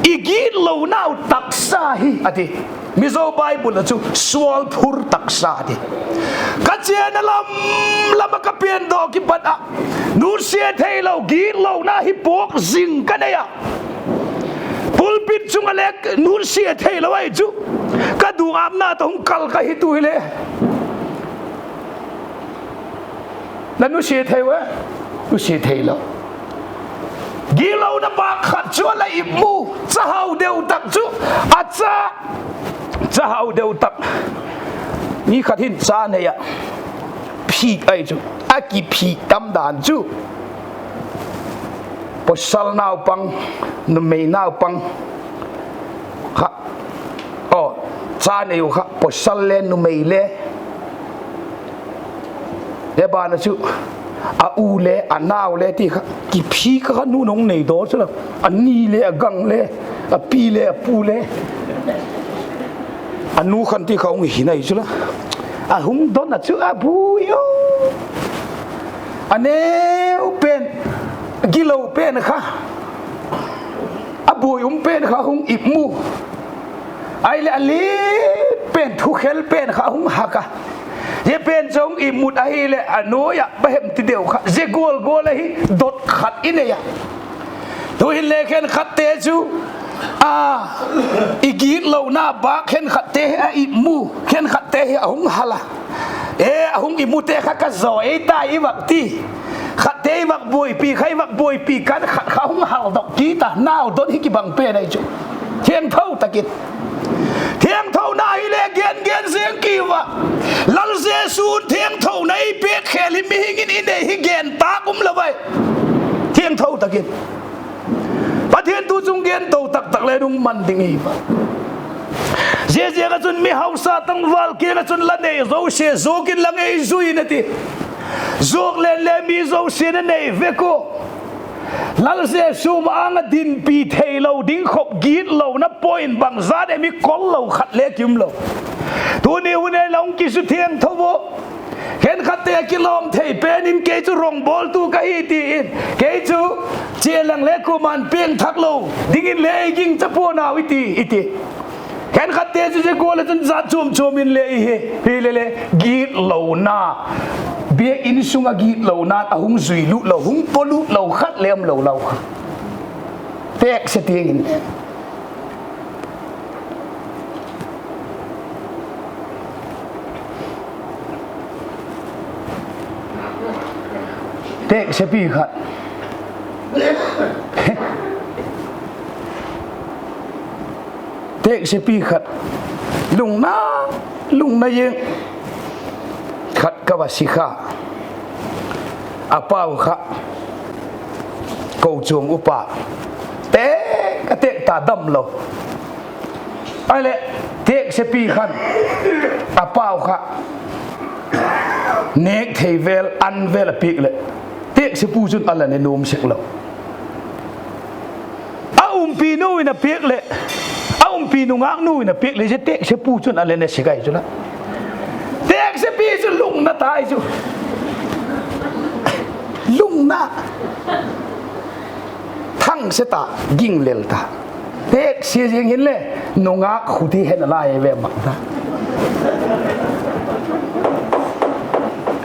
i gitlonau taksa hi a ti. Mizo Bible ah chu sualphur taksa a ti. Ka chiana lam lam ah ka piandaw kipat ah, nutsia theilo gitlona hi puak zing ka nei a. Pulpit chung ah le nutsia theilo ahi chu, ka duâpna tawh hung kal ka hi tu hile. La nusia thei ua? Nusia theilo. Gitlona bâk khat chu a la ipmu, chahau deu tak chu, a cha, chahau deu tak. Mi khat hin cha nei ah, phik ahi chu, a kiphik tam dan chu, pawsal naupang, numei naupang kha, aw, cha nei u kha pawsal le numei le, e ban ah chu, a u le a nau le ti kha kiphik kha, nu nung nei daw chu la, a ni le a gang le, a pi le a pu le, a nu khan ti kha hung hi nai chu la, a hung don ah chu a buai u. A neu pen, gilo pen kha, a buai um pen kha hung ipmu. Ahileh a li pen, thukhel pen kha hung hak a. Zia pen chu hung ipmut ahileh a nuai ah bahem ti deu kha, zia gual gual ahi, dot khat i nei a. Tu'hin le khenkhatte chu, a, i gitlona bâk khenkhatte hi a ipmu, khenkhatte hi a hung hal a. E, a hung ipmute kha ka zaw ei ta i vak ti. Khatte i vak buaipi kha, i vak buaipi kan khat kha hung haldok kit a, nau don hi kibang pen ahi chu. Thiangtho tak in, thiangthona hile gen gen zing ki va. Lal Jesu'n thiangthona ei pêk khêl hi mihing in i nei hi gen tâk um lo ai. Thiangtho tak in, Pathian thu chung gen to tak tak le nung man ding i va. Ziaziak ah chun mi hausa tangval kiang ah chun la nei zosia zuak in la ngei zui in a ti. Zuak len le mi zosia'n a nei vek ua. Lal Jesu ma-âng ah dinpi theilo ding khop gitlona point bangzat em i kol lo khat le ki um lo. Tuni hun ei la hung kisu thiangtho u. Khenkhatte kilawm thei pen in kei chu rongbawltu ka hi ti in, kei chu chia lang le kuama'n piangthak lo dingin le ei gingcha pua'n au i ti, i ti. Khenkhatte chu zia gual ah chun zat chuam chuam in le i hi, hile le, gitlona, biak in sung ah gitlona a hung zui lut lo, hung paw lut lo khat le um lo lau kha. Têksia tiang in, têksiapi khat, têksiapi khat, lungna, lungna ziang khat ka va si kha. A pau kha, kochuam upa, têk a têk ta dam lo. Ahileh, têksiapi khan, a pau kha, nêk thei vel, an vel a piak leh, têksiapu chun a la ne nuam sek lo. A umpi nu in a piak leh, a umpi nungâk nu in a piak leh, zia têksiapu chun a la ne sek ahi chu la. Têksiapi chu lungna tai chu. Lungna. Thangsia ta, ginglel ta. Têksia ziang inle, nungâk khuti hen a lai ve mak ta.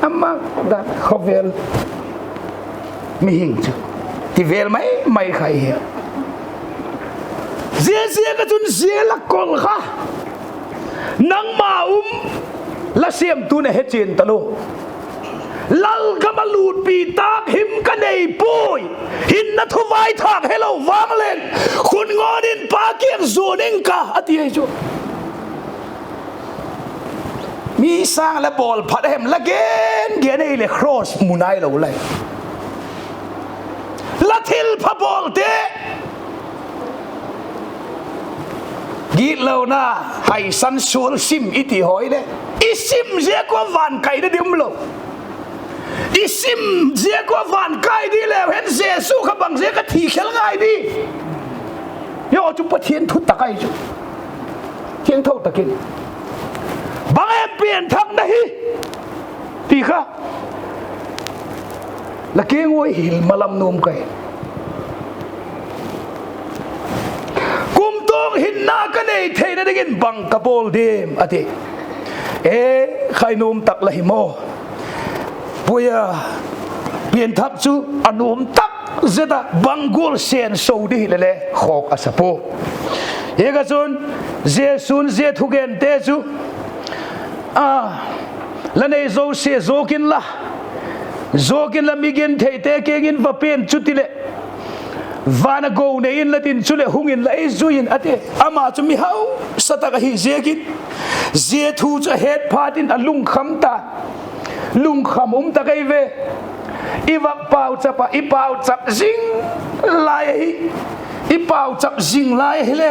A mak ta, khawvel mihing chu ti vel mai mai kha i hi. Ziaziak ah chun zia la kol kha, nangma um, la siamtu'n a hechian talo. Lalgam ah lutpi tâk him ka nei puai. Hinna thuvaithâk helo vang leng, khun ngawn in Pa kiang zuan ing ka, a ti ahi chu. Mi sâng la bawl phat a hem la gen gen ei leh cross mu nai lo lai. La thilpha bawlte, gitlona, haisan sual sim i ti haw leh, i sim ziak ua van kaina di um lo. I sim ziak ua van kai di leu hen Jesu kha bang ziak a thi khel ngai di? Zia chu Pathian thutak ahi chu. Thiangtho tak in, bang em pianthakna hi ti kha, La kiang ua hil malam nuam ka hi. Kumtuang hinna ka nei theina dingin bang ka bawl diam, a ti. E, khai nuam tak la hi maw. Puai a, pianthak chu a nuam tak zet a, bang gual senso di hileh le khawk a sa pua. Hi ka chun, Jesu'n zia thugente chu, a, la nei zosia zuak inla, zuak inla migentheite kiang in va pian, chutileh van a go nei inla, tin chuleh hung inla ei zui in, a ti. Ama chu mi hausa tak ahi ziakin, zia thu chu a het phat in a lungkham ta. Lungkham um tak ei ve. I vak pauchap ah, i pauchap zing lai ahi. I pauchap zing lai ahile,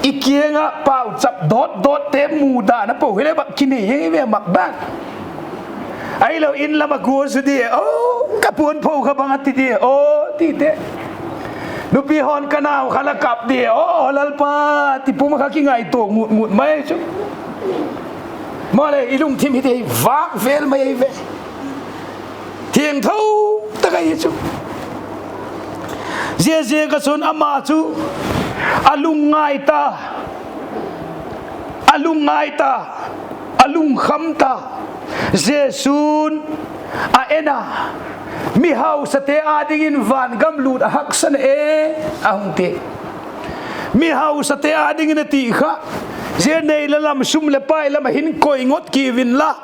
i kiang ah pauchap dawt dawtte mu dan a po hile, vak kinei ei ve mak dan. Ahilo in lam a gual zu dia, aw, ka puan pho kha bang a ti dia, aw, tite. Nupi haw'n ka nau kha la kap dia, aw, Lalpa, ti pum kha kingaitua ngut ngut mai chu. Maleh i lungthim hi ti vâk vêl mai ei ve. Thiangtho tak ahi chu. Ziaziak ah chun ama chu a lungngai ta, a lungngai ta, a lungkham ta. Jesu'n a en a, mi hausate â dingin vangam lût a haksa na e, a hung ti. Mi hausate â dingin a ti kha, zia nei la lam, sum leh pai lam ah hin koi ngot kiu inla,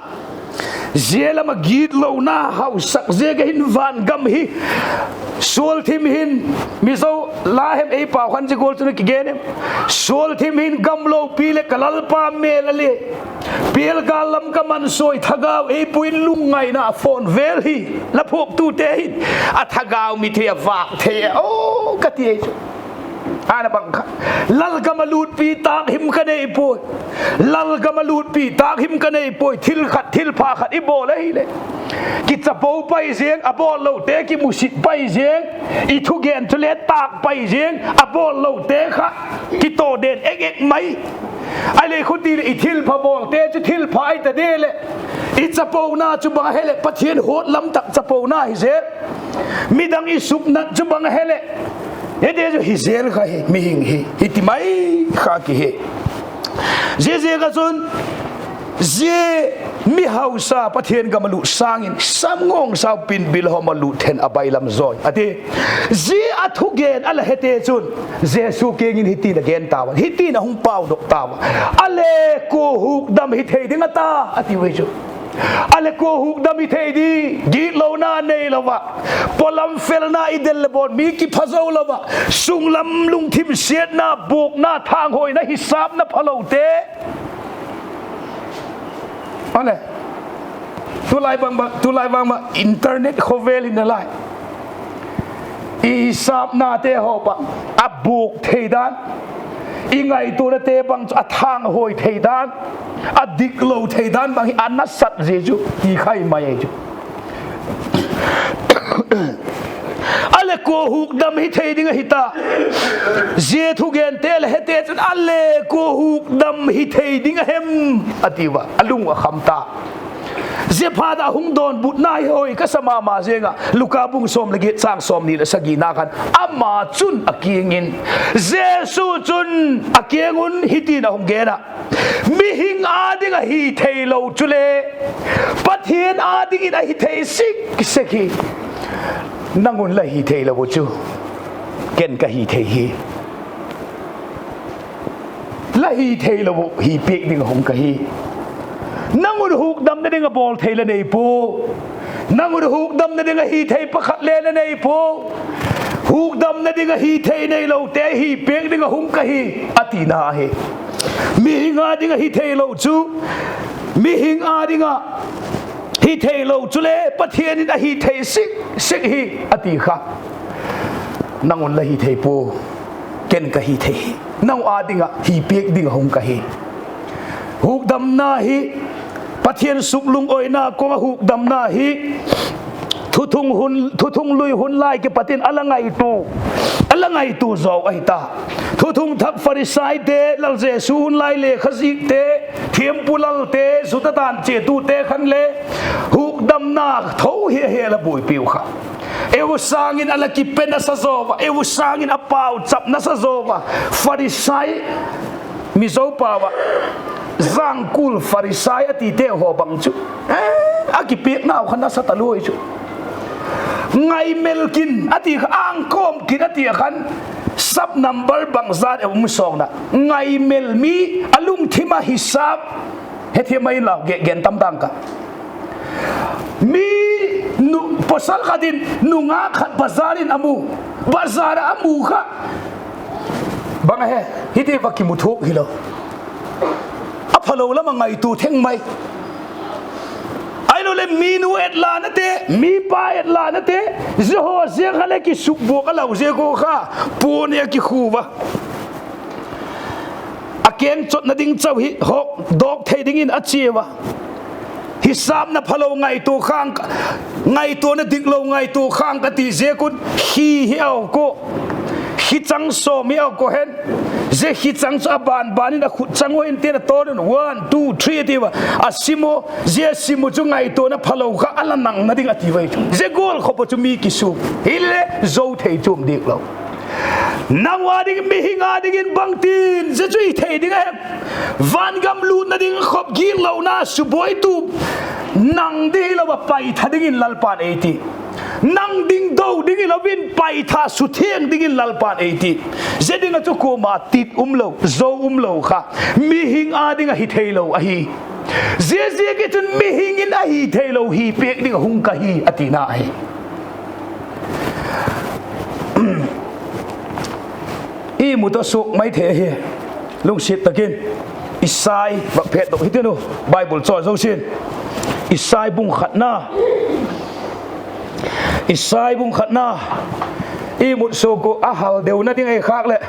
zia lam ah gitlona hausak ziak a hin vangam hi sualthim hin, Mizo la hem ei pau khan zia gual chun a kigen em? Sualthim hin gam lopi leh ka Lalpa mêl a le, pial gâl lam ka mansuai, thagau ei pui in lungngaina a fawn vêl hi la phuaktute hin a thagau mit hi a vâk thei a, aw, ka ti ei chu. Ana bang kha, lalgam a lûtpi tâk him ka nei puai. Lalgam a lûtpi tâk him ka nei puai. Thil khat, thilpha khat i bawl ahileh, kichapo pai ziang, a bawl lote kimusit pai ziang, i thugen chule tâk pai ziang, a bawl lote kha kitawden ek ek mai. Ahileh khuti leh i thilpha bawlte chu thilpha ahi ta de leh, i chapona chu bang a he leh, Pathian huat lam tak chapona hi zel. Midang i suknat chu bang a he leh, hiti chu hi zel kha hi, mihing hi hiti mai kha ki hi. Ziaziak ah chun, zia mi hausa Pathian gam a lût sâng in, samngawngsau pinbil hawm a lût then a bailam zawi a ti. Zia a thugen a la hete chun, Jesu kiang in hitin a gen tau a, hitin a hung paudok tau a, a le kua hukdam hi thei ding a ta, a ti ui chu. A le kua hukdam hi thei di, gitlona neilo ah, pawlam felna i del leh bawn mi kipha zo lo ah, sunglam lungthim siatna, buakna, thanghoina, hisâpna phalote. Ale, tulai bang, tulai bang ma internet khawvel in a lai, i hisâpnate haw bang a buak thei dan, i ngaituanate bang chu a thanghoi thei dan, a diklo thei dan bang hi a nasat zia chu ti khai mai ei chu. A le kua hukdam hi thei ding ahi ta. Zia thugente la hete chun a le kua hukdam hi thei ding a hem, a ti ua, a lung a kham ta. Ziaphat a hung dawnbutna hi hoi ka sa ma ma ziang a, Luka bung sawm leh giat chang sawmni leh sagina khan ama chun a kiang in, Jesu chun a kiang un hitin a hung gen a, mihing â ding a hi theilo chule Pathian â dingin a hi thei sik sek hi. Nang un la hi theilo uh chu, ken ka hi thei hi. La hi theilo uh hi piak ding a hung ka hi. Nang un hukdamna ding a bawl thei la nei pua. Nang un hukdamna ding a hi thei pakhat le la nei pua. Hukdamna ding a hi thei neilote hi piak ding a hung ka hi, a tina ahi. Mihing â ding a hi theilo chu, mihing â ding a hi theilo chule Pathian in a hi thei sik sek hi, a ti kha. Nang un la hi thei pua, ken ka hi thei hi. Nang â ding ah hi piak ding a hung ka hi. Hukdamna hi, Pathian suklungawina kawng ah hukdamna hi, Thuthung hun, Thuthung lui hun lai kipat in a la ngaitua, a la ngaitua zaw ahi ta. Thuthung thak Pharisaite, Lal Jesu hun lai lekhazikte, thiampu lalte, Juda dan chiatute khan le huk damna tho hi a hel a buaipiu kha. Eu sâng in a la kipe nasa zaw a, eu sâng in a pauchap nasa zaw a, Pharisai, Mizo pau ah, zangkul Pharisai a tite haw bang chu, a kipiaknau kha nasa talua chu. Ngaimel kin a ti kha, angkawm kin a ti a khan, sub number bangzat e um sawkna. Ngaimel mi a lungthim a hisap, hethiam mai inlau, gen tam dang ka. Mi, pawsal khat in nungak khat bazar in a mu, bazar ah a mu kha, bang a he, hiti va kimu thuak hilo. A phalo lam ah ngaitua theng mai. Ahiloleh mi nu etlânate, mi pa etlânate, zia haw ziak kha leh kisukbuak a lau ziak ua kha, puan a kikhua a, a kengchotna ding chau hi hawk dawk thei dingin a chia a. Hisapna phalo ngaitua khang, ngaituana diklo ngaitua khang ka ti ziak un, khi hi a ua, khi chang sawm hi a ua hen. Zia khi chang chu a ban ban in a khut chang ua intin a tawn un, one, two, three a ti ua, a sim u, zia sim u chu ngaituana phalo kha a la nangna ding a ti ua chu. Zia gual khop a chu mi kisuk hile zo thei chuam dik lo. Nang ua ding, mihing â dingin bangtin zia chu i thei ding a hem? Vangam lûtna ding khop gitlona subuaitu nang ding hilo a paitha dingin Lalpa'n ei ti. Nang ding do ding hilo in paitha suthiang dingin Lalpa'n ei ti. Zia ding ah chu kuama tit umlo, zo umlo kha, mihing â ding ahi theilo ahi. Ziaziak i chun mihing in ahi theilo hi piak ding a hung ka hi a tina ahi. I mut a suak mai thei ahi. Lungsiat tak in Isai va phet dok hitiu, Bible chawi zosia in. Isai bung khatna, Isai bung khatna, i mut suak uh a hal deuna ding ahi khâk leh,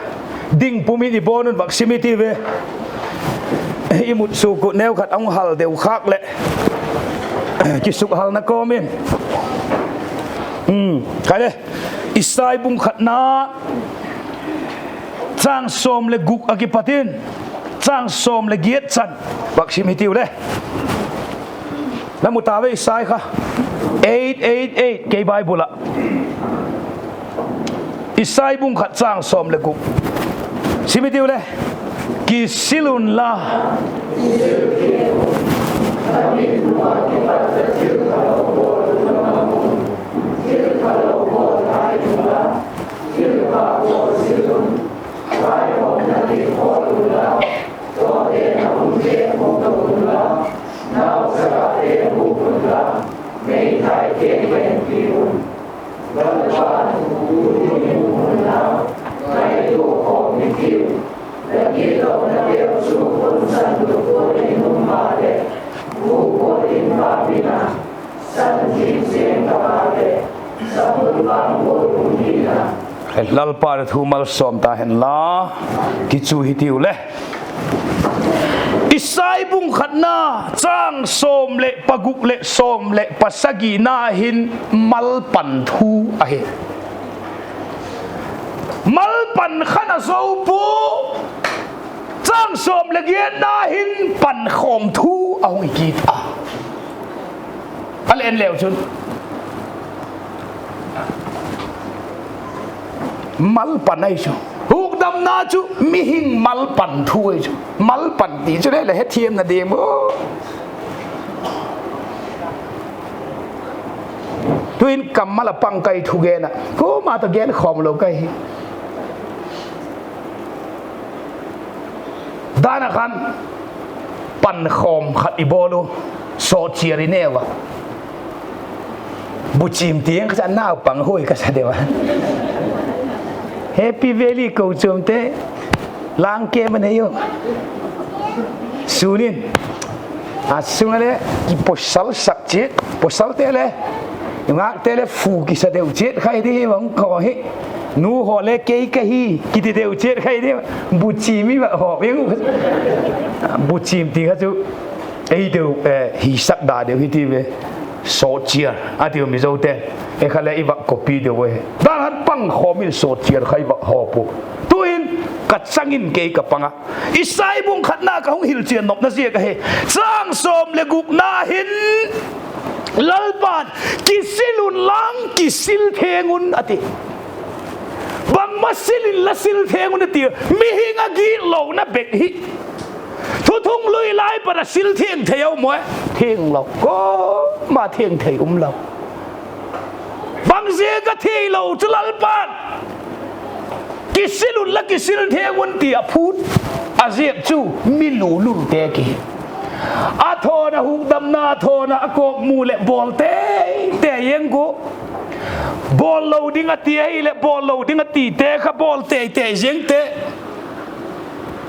ding pum in i bawn un vak sim hitiu ve. I mut suak uh neu khat a hung hal deu khâk leh, kisukhalna kawm in, khaile, Isai bung khatna, châng sawm leh guk a kipat in châng sawm leh giat chan vak sim hitiu le. La mu ta ve Isai kha, eight eight eight, kei Bible ah. Isai bung khat châng sawm leh guk. Sim hitiu le. Kisil unla, Lalpa'n a thu malsawm ta hen la, kichu hitiu le. Isai bung khatna, châng sawm leh paguk leh sawm leh pasagina hin malpan thu ahi. Malpan khan a zo pua, châng sawm leh giatna hin pankhawm thu a hung hi kit a. A le en leu chun, malpan ahi chu. Hukdamna chu mihing malpan thu ahi chu. Malpan ti chu le, le hethiamna diam u. Tu'in kammal a pang kai thugen ah, kuama tawh genkhawm lo kai hi. Dan ah khan pankhawm khat i bawl u, sawtchiar i neu a. Buchim tiang kha sa, naupang huai ka sa deu a. Happy Valley kochuamte, lang kem a nei u. Sûn in, a sung ah le, kipawsalsak chiat, pawsalte le, ngâkte le fu kisa deu chiat khai di hi vang ko hi. Nu haw le kei ka hi kiti deu chiat khai di. Buchim i va haw ing. Buchim ti kha chu ei deu, hisak da deu hi ti ve. Sawtchiar a tiu Mizote'n. E kha le i va copy deu e. Dan ah pankhawm in sawtchiar kha i va haw pua. Tu'in ka chang in kei ka pang a. Isai bung khatna ka hung hilchian nopna ziak ahi. Châng sawm leh gukna hin Lalpa'n, kisil unlang kisil theng un a ti. Bangma sil inla sil theng un a ti. Mihing a gitlona bek hi. Thuthunglui lai pat a sil theng thei a um e? Thenglo, kuama theng thei umlo. Bangziak a thenglo chu Lalpa'n, kisil unla kisil theng un ti a phût, a ziak chu mi lululte ki. A thawn a hukdamna thawn a a kawkmu leh bawl tei tei ziang ua. Bawl lo ding a ti ahileh bawl lo ding a tite kha bawl tei tei ziangte.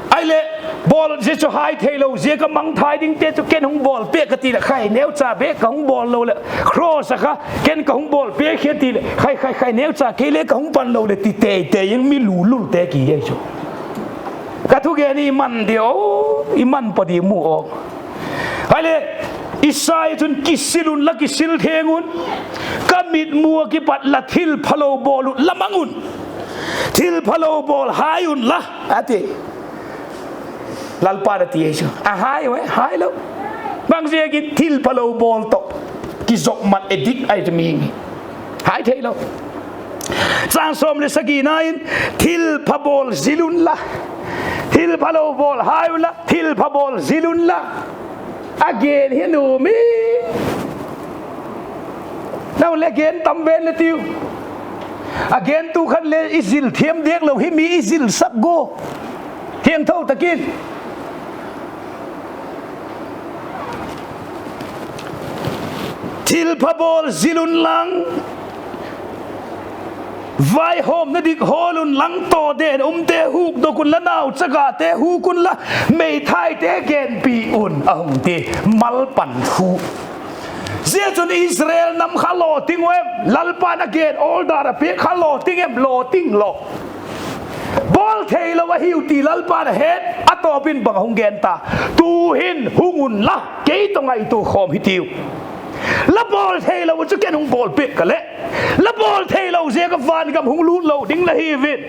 Ahileh, bawl zia chu hai theilo ziak a mangthai dingte chu ken hung bawl piak ka ti leh khai neucha bek ka hung bawl lo leh, cross a kha ken ka hung bawl piak hi a ti leh khai khai khai neucha kei le ka hung pan lo leh ti tei tei ziang mi lululte ki ahi chu. Ka thugen i man diu, i man pua di mu aw. Ahileh, Isai chun kisil unla kisil theng un, ka mitmu ah kipat la thilphalo bawl ut la mang un, thilphalo bawl hai unla a ti. Lalpa'n a ti ahi chu a hai ue, hailo. Bangziakin thilphalo bawl tawh kizopmat e dik ahi chu mihing hi. Hai theilo. Chang sawm leh sagina in, thilpha bawl zil unla, thilphalo bawl hai unla, thilpha bawl zil unla a gen hi nuam i. Nang le gen tam ven le tiu. A gentu khan le i zil thiam diak lo hi mi i zilsak gua. Thiangtho tak in. Thilpha bawl zil unlang, vaihawmna dik hawl unlang, tawden umte hukdok unla, nauchagate huk unla, meithaite genpi un a hung ti. Malpan thu. Zia chun Israel nam kha lawting u em? Lalpa'n a gen order a piak kha lawting em? Lawting lo. Bawl theilo ahiu ti Lalpa'n a het, a tawp in bang a hung gen ta? Tu'hin hung unla, kei tawh ngaitua khawm hitiu. La bawl theilo chu ken hung bawl piak ka leh, la bawl theilo ziak a vangam hung lût lo ding la hiu in.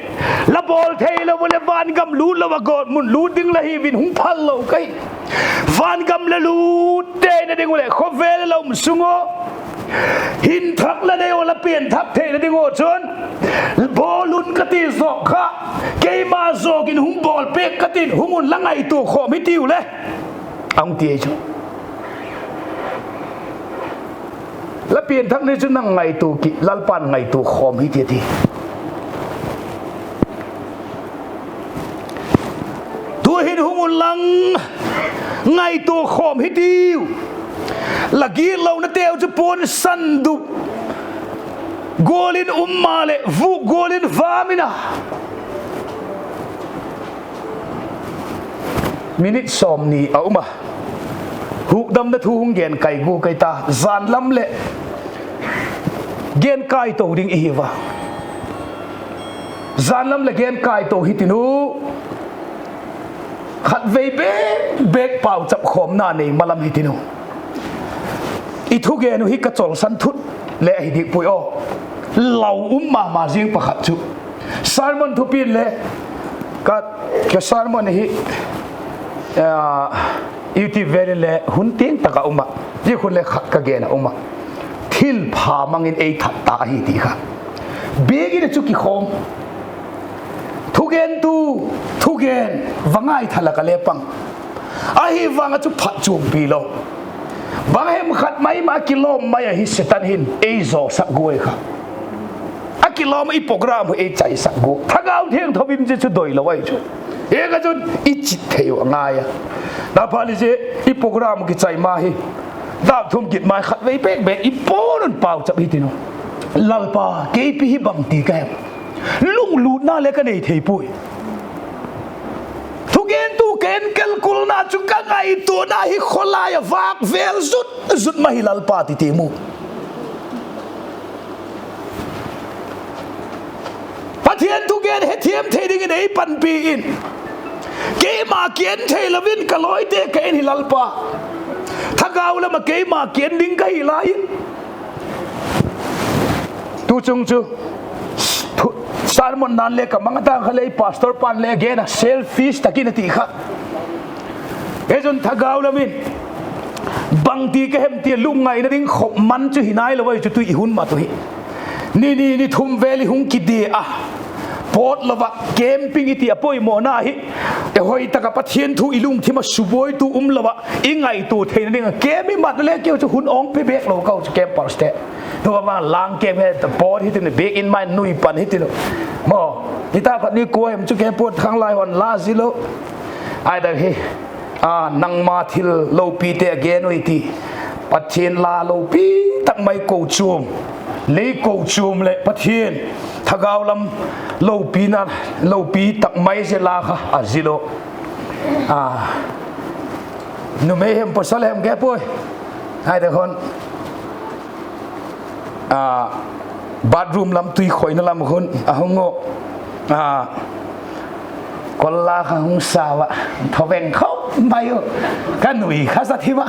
La bawl theilo leh vangam lût lo a gawtmun lût ding la hiu in, hung phal lo ka hi. Vangam la lût teina ding uh leh khawvel la um sung uh hin thak la nei uh, la pianthak theina ding uh chun, bawl un ka ti zawk kha, keima zawk in hung bawl piak ka tin, hung unla ngaitua khawm hitiu le, a hung ti ahi chu. La pianthak ni chu nang ngaitua ki, Lalpa'n ngaitua khawm hi ti a ti. Tu'hin hung unlang, ngaitua khawm hitiu. La gitlonateu chu puan sandup gual in um maleh vuk gual in vam in a. Minute sawmni a um a, hukdamna thu hung gen kai gua kai ta. Jan lam leh gen kai to ding i hiu a, jan lam leh gen kai to hitiu. Khatvei bêk bêk pauchap khawmna nei ma lam hitiu. I thugen uh hi ka chawlsan thut le ahi dik puai aw. Lau um ma ma ziang pakhat chu, sermon thupi in le, ka, ka sermon hi, YouTube vel in le hun tiang tak ah um ah, zia khun le khat ka gen ah um ah, thilpha mang in ei that ta ahi ti kha. Biakin a chu kikhawm, thugentu thugen va ngaitha lak ah le pang. Ahi vang ah chu phat chuampi lo. Bang hem khat mai ma a kilawm mai ahi, Setan hin ei zawsak guai kha. A kilawm ah i program uh ei chaisak gua. Thagau Thiangtho in zia chu doi lo ahi chu. Hi kha chun i chit thei uh a ngai a. Napha ni zia i program kichai ma hi, dak thum kit mai khatvei bêk bêk i puan un pauchap hitiu. Lalpa, keipi hi bangti ka hem? Lunglutna le ka nei thei puai. Thugentu ka enkelkulna chu ka ngaituana hi khawlai ah vâk vêl zut zut ma hi Lalpa ti ti mu. Pathian thugen hethiam thei dingin ei panpi in, keima kienthei lo in ka lawite ka en hi Lalpa. Thagau lam ah keima kien ding ka hi lai in, tu chung chu sermon nan le ka mang a, tang kha lei pastor pa'n le gen a, selfish tak in a ti kha. Hi chun thagau lam in Bangti ka hem tia lungngaina ding khop man chu hi nailo ahi chu tu i hun mat u hi. Ni ni ni thum vel i hung kidia a, pawt lo va camping i ti a poimawna hi, e hoi tak ah Pathian thu i lungthim ah subuaitu um lo ah i ngaitua theina ding a camp i mat le keu chu hun awng pe bêk lo kau chu campers te. Tu a vang lang camp he pawt hi tin biak in mai nui pan hi tin. Maw, nitâk khat ni kua hem chu kei pawt khang lai hon la zilo. Ai dak hi, a, nangma thil lopite a gen ui ti. Pathian la lopi tak mai kochuam, lei kochuam leh Pathian thagau lam lopina, lopi tak mai zia la kha a zilo. A, numei hem pawsal hem kei puai. Ai dak hon, a, bathroom lam tui khoina lam khun a hung u. A, kol la kha hung sau a, thaveng khop mai u. Ka nui kha sa thim a,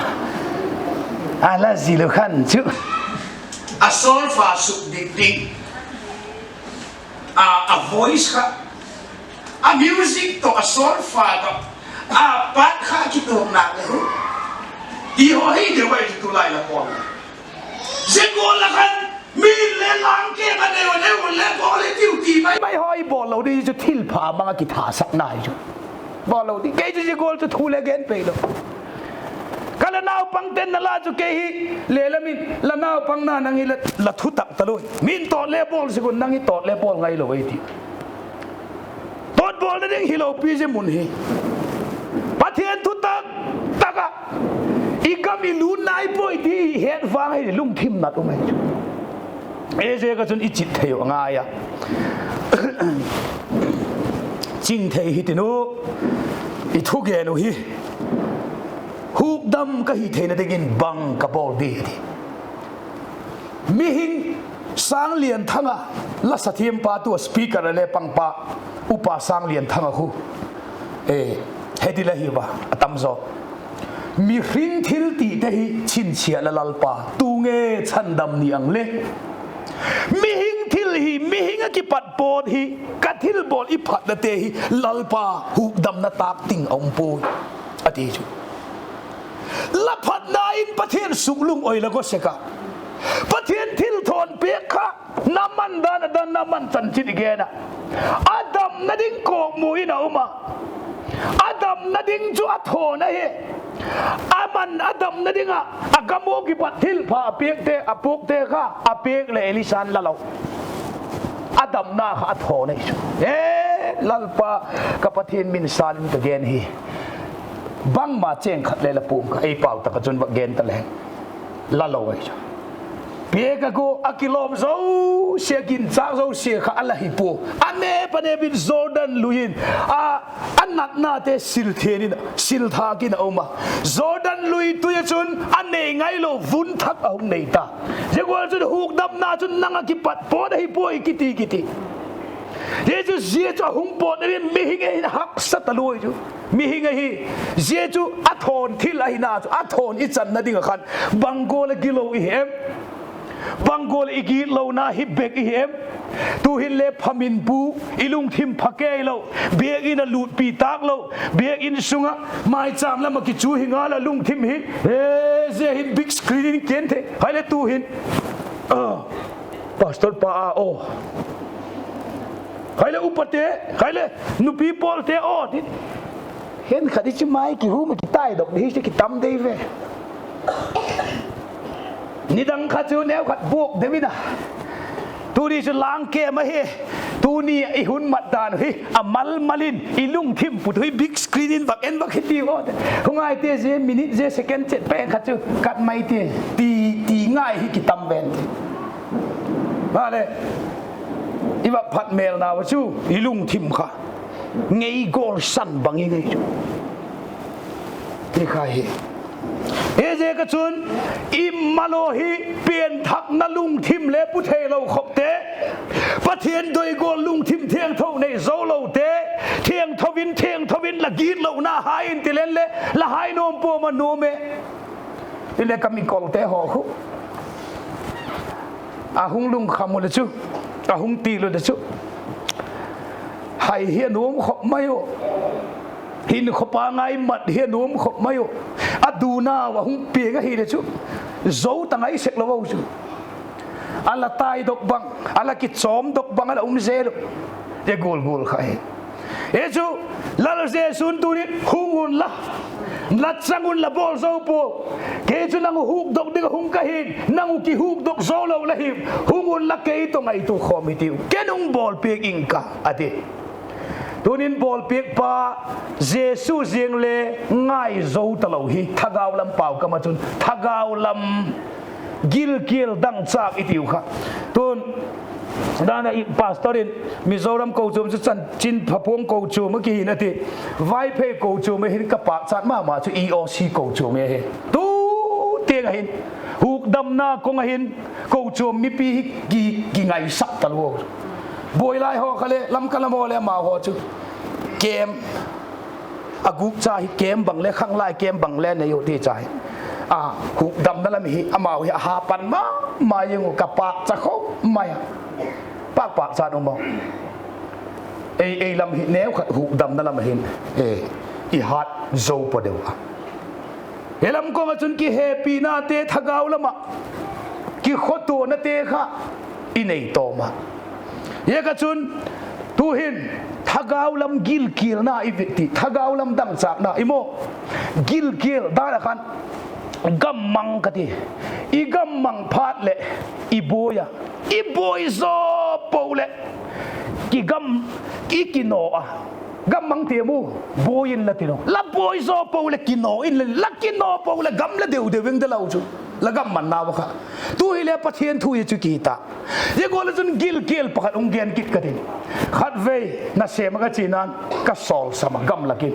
a la zilo khan chu. A solfa suk dik ding, a, a voice kha, a music tawh a solfa tawh, a part kha kituakna le hu. Ti haw hi deu ai chu tulai la pawl. Zia gual la khan mi le lang ke ma neu neu le bawl le tiu ti mai mai haw i bawl lo di chu thilpha mang a kithasakna hi chu. Bawl lo di, kei chu zia gual chu thu le gen pei lo. Ka la naupang ten na la chu kei hi, le la min la naupang na nang hi la, la thutak ta lui. Min tawt le bawl sik un nang hi tawt le bawl ngailo ei ti. Tawt bawlna ding hilo pi zia mun hi. Pathian thutak tak ah i gam i lût nai puai ti i het vang hi lungthim nat um ahi chu. E ziak ah chun i chit thei uh a ngai a. Ching thei hi tin u, i thugen uh hi. Hukdam ka hi theina dingin bang ka bawl di ti. Mihing Sânglianthang a, la sathiampa tu a speaker a le pangpa, Upa Sânglianthang a khu, e, he ti la hi va, a tam zaw. Mihring thil tite hi chinchhiat la Lalpa, tu nge chandam ni ang le. Mihing thil hi, mihing a kipat pawt hi, ka thilbawl i phatnate hi, Lalpa hukdamna tâk ting a um puai, a ti chu. La phatna in Pathian suk lung oi la gaw sek a. Pathian thilthawn piak kha, Naaman dan a dan Naaman chanchin i gen a. A damna ding kawkmu in a um a. A damna ding chu a thawn ahi. Aman a damna ding ah a gam ua kipat thilpha a piakte, a puakte kha a piak leh Elisa'n la lo. A damna kha a thawn ahi chu. E, Lalpa, ka Pathian min sân in ka gen hi. Bangma chêng khat le la pua'ng ka, ei pau tak ah chun va gen ta leng. La lo ahi chu. Piak a gua a kilawm zosia, a ginchâk zosia kha a la hi pua. A nêp a nêp in Jordan lui in, a, a natnate sil thian in, sil thâk in a um a. Jordan lui tui ah chun a nei ngailo vun thak a hung nei ta. Zia gual chun hukdamna chun nang ah kipat pawt ahi puai kiti kiti. Zia chu, zia chu a hung pawt ahi, mihing ahi haksa ta lui chu. Mihing ahi, zia chu a thawn thil ahina chu, a thawn i channa ding ah khan, bang gual a gilo i hem? Bang gual i gitlona hi bek i hem? Tu'hin le phaminpu, i lungthim pha kei lo, biak in a lutpi tâk lo, biak in sung ah maichâm lam ah kichu hi ngal a lungthim hi, e, zia hin big screen in ken thei, hai le tu'hin, a, pastor pa a aw, hai le upate, hai le nupi pawlte aw, ti, khenkhat i chi mai kihum a kitaidok di hi chu kitam dei ve. Nidang kha chu neu khat buak deu in a, tuni chu lang kem ahi, tuni i hun mat dan uh hi a mal mal in i lungthim put uh hi big screen in vak en vak hi ti aw, hung ngaite zia minute zia second chet peng khat chu kat mai ti, ti, ti ngai hi kitam ven ti. Maleh, i vak phat mêlnau a chu i lungthim kha ngei gawlsan bang i ngei chu, ti kha hi. Hi ziak ah chun i mal uh hi pianthakna lungthim le pu theilo khopte, Pathian doi gual lungthim thiangtho nei zo lote, thiangtho in, thiangtho in la gitlona hai in ti leng le la hai nuam puam a nuam e. Hile ka mikolte haw khu a hung lungkham u le chu, a hung til u le chu, hai hi a nuam khop mai u. Hinkhua pa ngai mat hi a nuam khop mai u. a duanau a hung piang ahile chu, zo ta ngai sek lo u chu. A la taidok bang, a la kichawmdok bang a la um zel u. Zia gual gual kha hi. Hi chu, Lal Jesu'n tuni'n, hung unla, la chang un la bawl zo pua. Kei chu nang uh hukdok ding ah hung ka hi'n, nang uh kihukdok zo lo la hiu. Hung unla kei tawh ngaitua khawm hi tiu. Ken hung bawlpiak ing ka, a ti. Tuni'n bawlpiakpa Jesu ziang le ngai zo talo hi, thagau lam pau kam ah chun thagau lam gilkial dangchâk i tiu kha. Tun dan ah pastor in Mizoram kochuam chu chanchinpha puang kochuam a kihin a ti. Vaiphei kochuam a hin ka pâkchat ma ma chu EOC kochuam ahi. Tu tiang ah hin hukdamna kong ah hin kochuam mipi hi ki, kingaisak talua. Buai lai haw kha le, Lamka lam haw le, amau haw chu camp, a gûk cha hi camp bang le, khanglai camp bang le nei u ti cha hi. A, hukdamna lam hi amau hi a ha pan ma ma ing u, ka pâkcha kho mai a. Pâk pâkchat um a. Ei, ei lam hi neukhat hukdamna lam ah hin, e, i hat zo pua deu a. Hi lam kong ah chun kihepinate thagau lam ah, kikhotuanate kha i nei tawm a. Hi kha chun, tu'hin thagau lam gilkialna i vit ti, thagau lam dangchâkna i maw, gilkial dan ah khan, gam mang ka ti. I gam mang phat leh i buai a, i buai zaw po leh, kigam, i kinaw a. Gam mang tiam u, buai inla tin u. La buai zaw po leh kinaw inla, la kinaw po leh gam la deu deu ing de lo chu, la gam mannau a kha. Tu hile Pathian thu hi chu kiti ta. Zia gual ah chun gilkial pakhat hung gen kit ka tin. Khatvei nasêm ah ka chiana'n, ka sawlsam a, gamlak in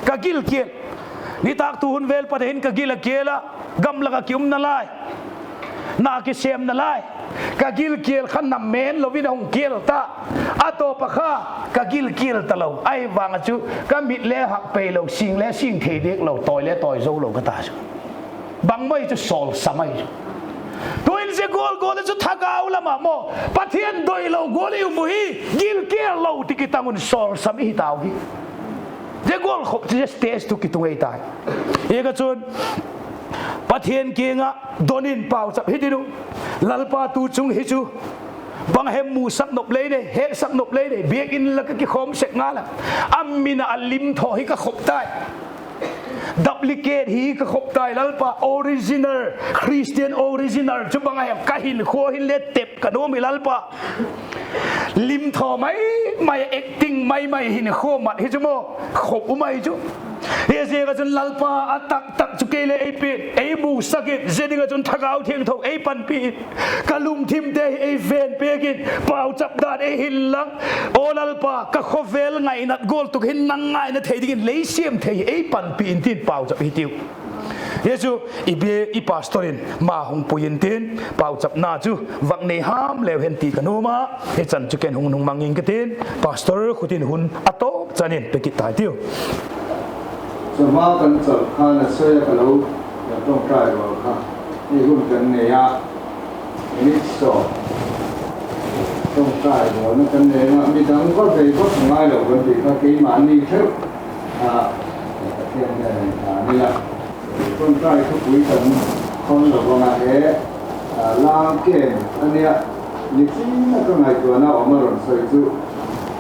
ka gilkial. Nitâk tu hun vel pat hin ka gil a kial a, gamlak ah ki umna lai, na kisêmna lai, ka gilkial kha na men lo in a hung kial ta. A tawp a kha ka gilkial talo ahi vang ah chu, ka mit le hak pei lo, sîng le sîng thei diak lo, tawi le tawi zo lo ka ta chu. Bangma hi chu sawlsam ahi chu. Tu'in zia gual gual ah chu thagau lam ah maw, Pathian doilo gual i um u hi, gilkial lo ti kitang un sawlsam i hi tau hi. Zia gual khop chu stage tu kitung ei tai. Hi kha chun Pathian kiang ah don in pauchap hi tin u. Lalpa, tu chung hi chu bang hem musak nop lei nei, hetsak nop lei nei, biakin lak ah kikhawm sek ngal a, a min a lim thaw hi ka khop tai. Duplicate hi ka khop tai, Lalpa, original, Christian original chu bang a hem, ka hinkhua hin le tep ka nuam hi Lalpa. Lim thaw mai mai, acting mai mai hinkhua mat hi chu maw, khop um ahi chu. Hi ziak ah chun Lalpa, a tak tak chu kei le ei pia'n, ei musak in, zia ding ah chun Thagau Thiangtho ei panpi in, ka lungthimte hi ei ven piak in, pauchap dan ei hil lang. Aw Lalpa, ka khawvel ngainat gual tuk hin nang ngaina thei dingin lei siam thei hi ei panpi in tin pauchap hi tiu. Hi chu i bia, i pastor in ma hung pui intin, pauchapna chu vak nei ham leu hen ti ka nuam a, hi chan chu ken hung nung mang ing ka tin, pastor khut in hun a tawp chan in pe kit tai tiu. Chama kan chal khan a soi a ka lo, la ṭawngṭai bawl kha, ei hun kan nei a, minute sawm ṭawngṭai bawlna kan nei a, midang va vei va ngai lo kan ti kha keimani theu a, Pathian nen a ni la. Ṭawngṭai thupui kan khon lo vang a he, a, lam kem a nia, ni chin a ka ngaituana um a rawn sawi chu,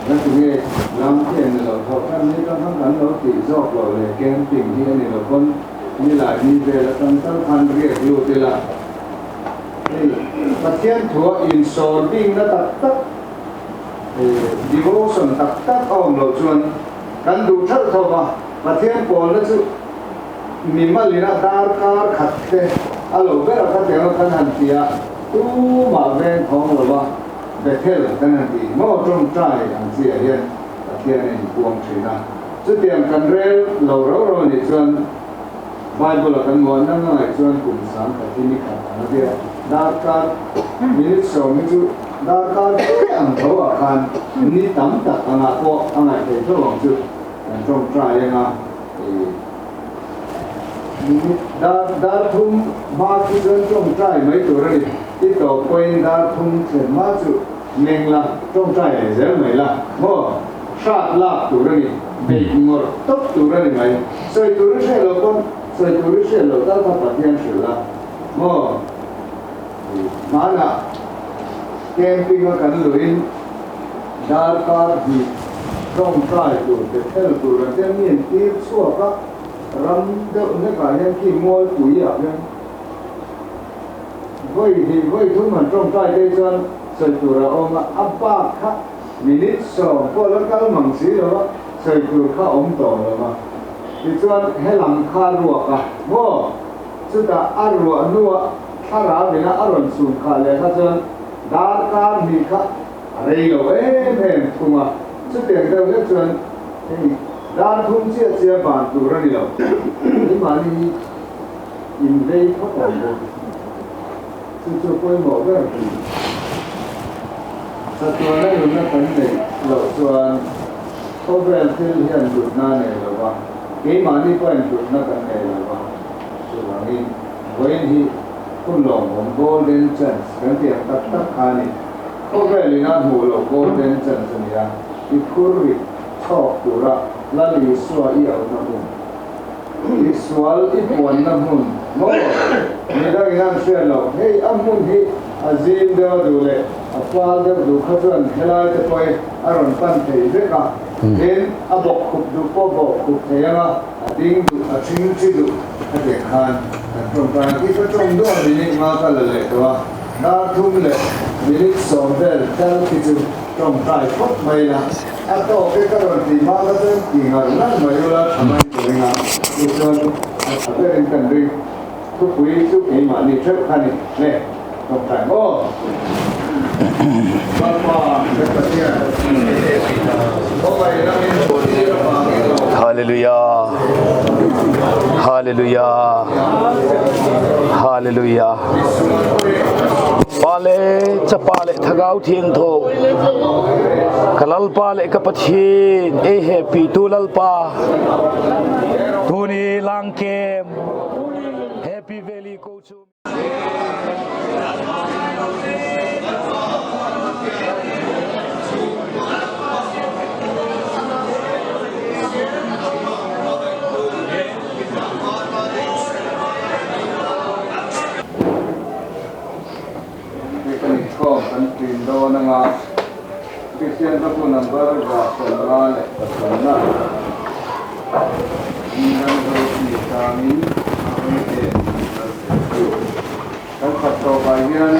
la ti nge, lam kem ni lo thaw khan ni kan khan kan lo ti zawk lo le, camping hi a ni lo pawn, nilai ni vel aṭang tal khan riak lut ila. Hei, Pathian thu a insawr dingna tak tak, devotion tak tak a um lo chuan kan duh thar tho a, Pathian pawlna chu mimal in a darkar khat te a lo ber a ka teng a kan han ti a, tumah veng khawng lo a, Bethel kan han ti maw, ṭawngṭai ang chi a hian Pathian a inpuang ṭhin a, chutiang kan rel lo ro ro a nih chuan, Bible-a kan muanna ngai chuan kum sâng khat hi ni khat ang a tia, darkar, minute sawm hi chu darkar te ang tho ah khan ni tam tak angah pawh a ngaih thei tho ang chu kan ṭawngṭai ang a, dar, dar thum hma khi chuan ṭawngṭai mai tur a ni, i tawp pawhin dar thum thlen hma chu meng la, ṭawngṭai leh zel mai la maw, hrat lak tur a ni, beih ngawr tawp tur a ni mai, sawi tur a hre lo pawn, Soi tur i hriat lo tak kha Pathian thil a maw. Mana camping a kan lut in, darkar hi ṭawngṭai tur, Bethel tur an tia mi an kir chhuak a, ram deuh nek ah hian khi mawi pui ah hian voi hi, voi thum han ṭawngṭai te chuan soi tur a awm a, a bak kha minute sawm pawh la kal mang si lo a, soi tur kha awm tawh lo a. Tichuan he lam kha ruak a maw, chutah a ruah hnuah thlarau in a rawn sum kha leh kha chuan darkar hnih kha a rei lo em em thung a. Chutiang deuh hlek chuan hei dar thum chiah chiah ban tur a ni lo. Keimahni hi invei khawp awm bawk. Chu chu pawimawh ber hi. Chatuana nunna kan nei loh chuan khawvel thil hian lutna nei lo a, keimahni pawhin lutna kan nei lo a. Chuvangin vawiin hi hun lawmawm golden chance kan tih ang tak tak kha a ni. Khawvel in a hmuh loh golden chance a ni a, i phurrit chawk tura Lal Isua i auna hun, i sual i puanna hmun maw? Midang in an hriat lo. Hei, a hmun hi a zing deuh a duh leh a fâl deuh duh kha chuan helaite pawh a rawn pan thei vek a. Tin, a bawkkhup duh pawh bawkkhup thei ang a, a ding duh, a ching chi duh, a ti khan kan ṭawngṭai hi ka ṭawng duh a, minute nga ka la leh tawh a. Dar thum leh minute sawm vel kal khi chu ṭawngṭai khawp mai la. A tawk e ka rawn ti hma ka chuan ti ngar ngar mai ula, tha mai turin a, tichuan a tha berin kan ring. Thupui chu keimahni theuh kha ni le, ṭawngṭai maw? Lalpa, Pathian, Hallelujah. Hallelujah. Hallelujah. Pa le, Chapa le, Thagau Thiangtho, ka Lalpa leh ka Pathian, ei hepitu Lalpa, tuni Langkem Happy Valley Kochuam Kan inkhawm kan tling dawn ang a, Christian Tapu number za sawmnga leh pasarina, Indian Road ni tangin a hung en kan khat tawp ah hian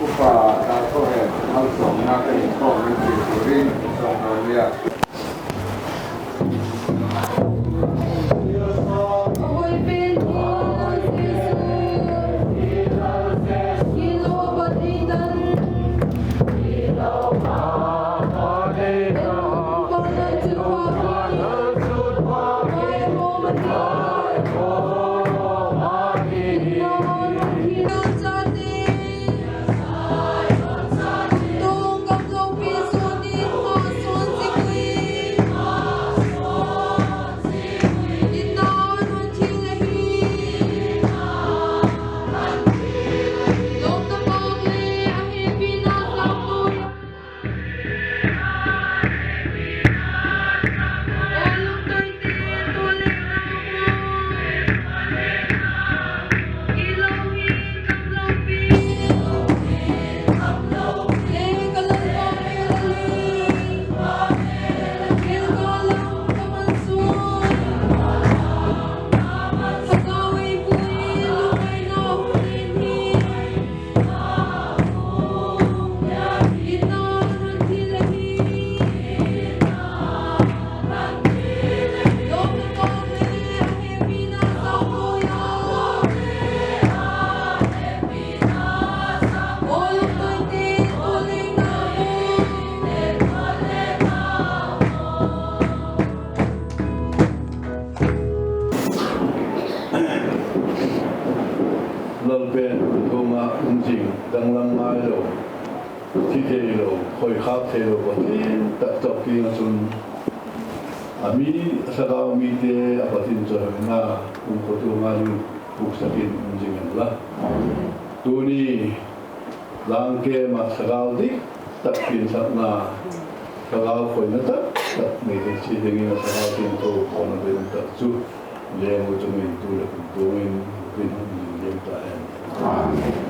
Upa Darkhohen malsawmna kan inkhawm kan tling turin sawm dawn nia. Lalpen thung ah um zing, danglam ngai lo, thi thei lo, khoi khâk thei lo, Pathian tak tawh kiang ah chun a mi, a thagau mite a Pathian chawihoina um khawtu ngai in puksak in um zing hen la. Tuni Langkem ah thagau dik tak piansakna, thagau khoina tak tak nei thei chi dingin a Thagau Thiangtho khawmna bem tak chu Leng u chung in tu leh kumtuang in, pin hung ding ta hen. Amen.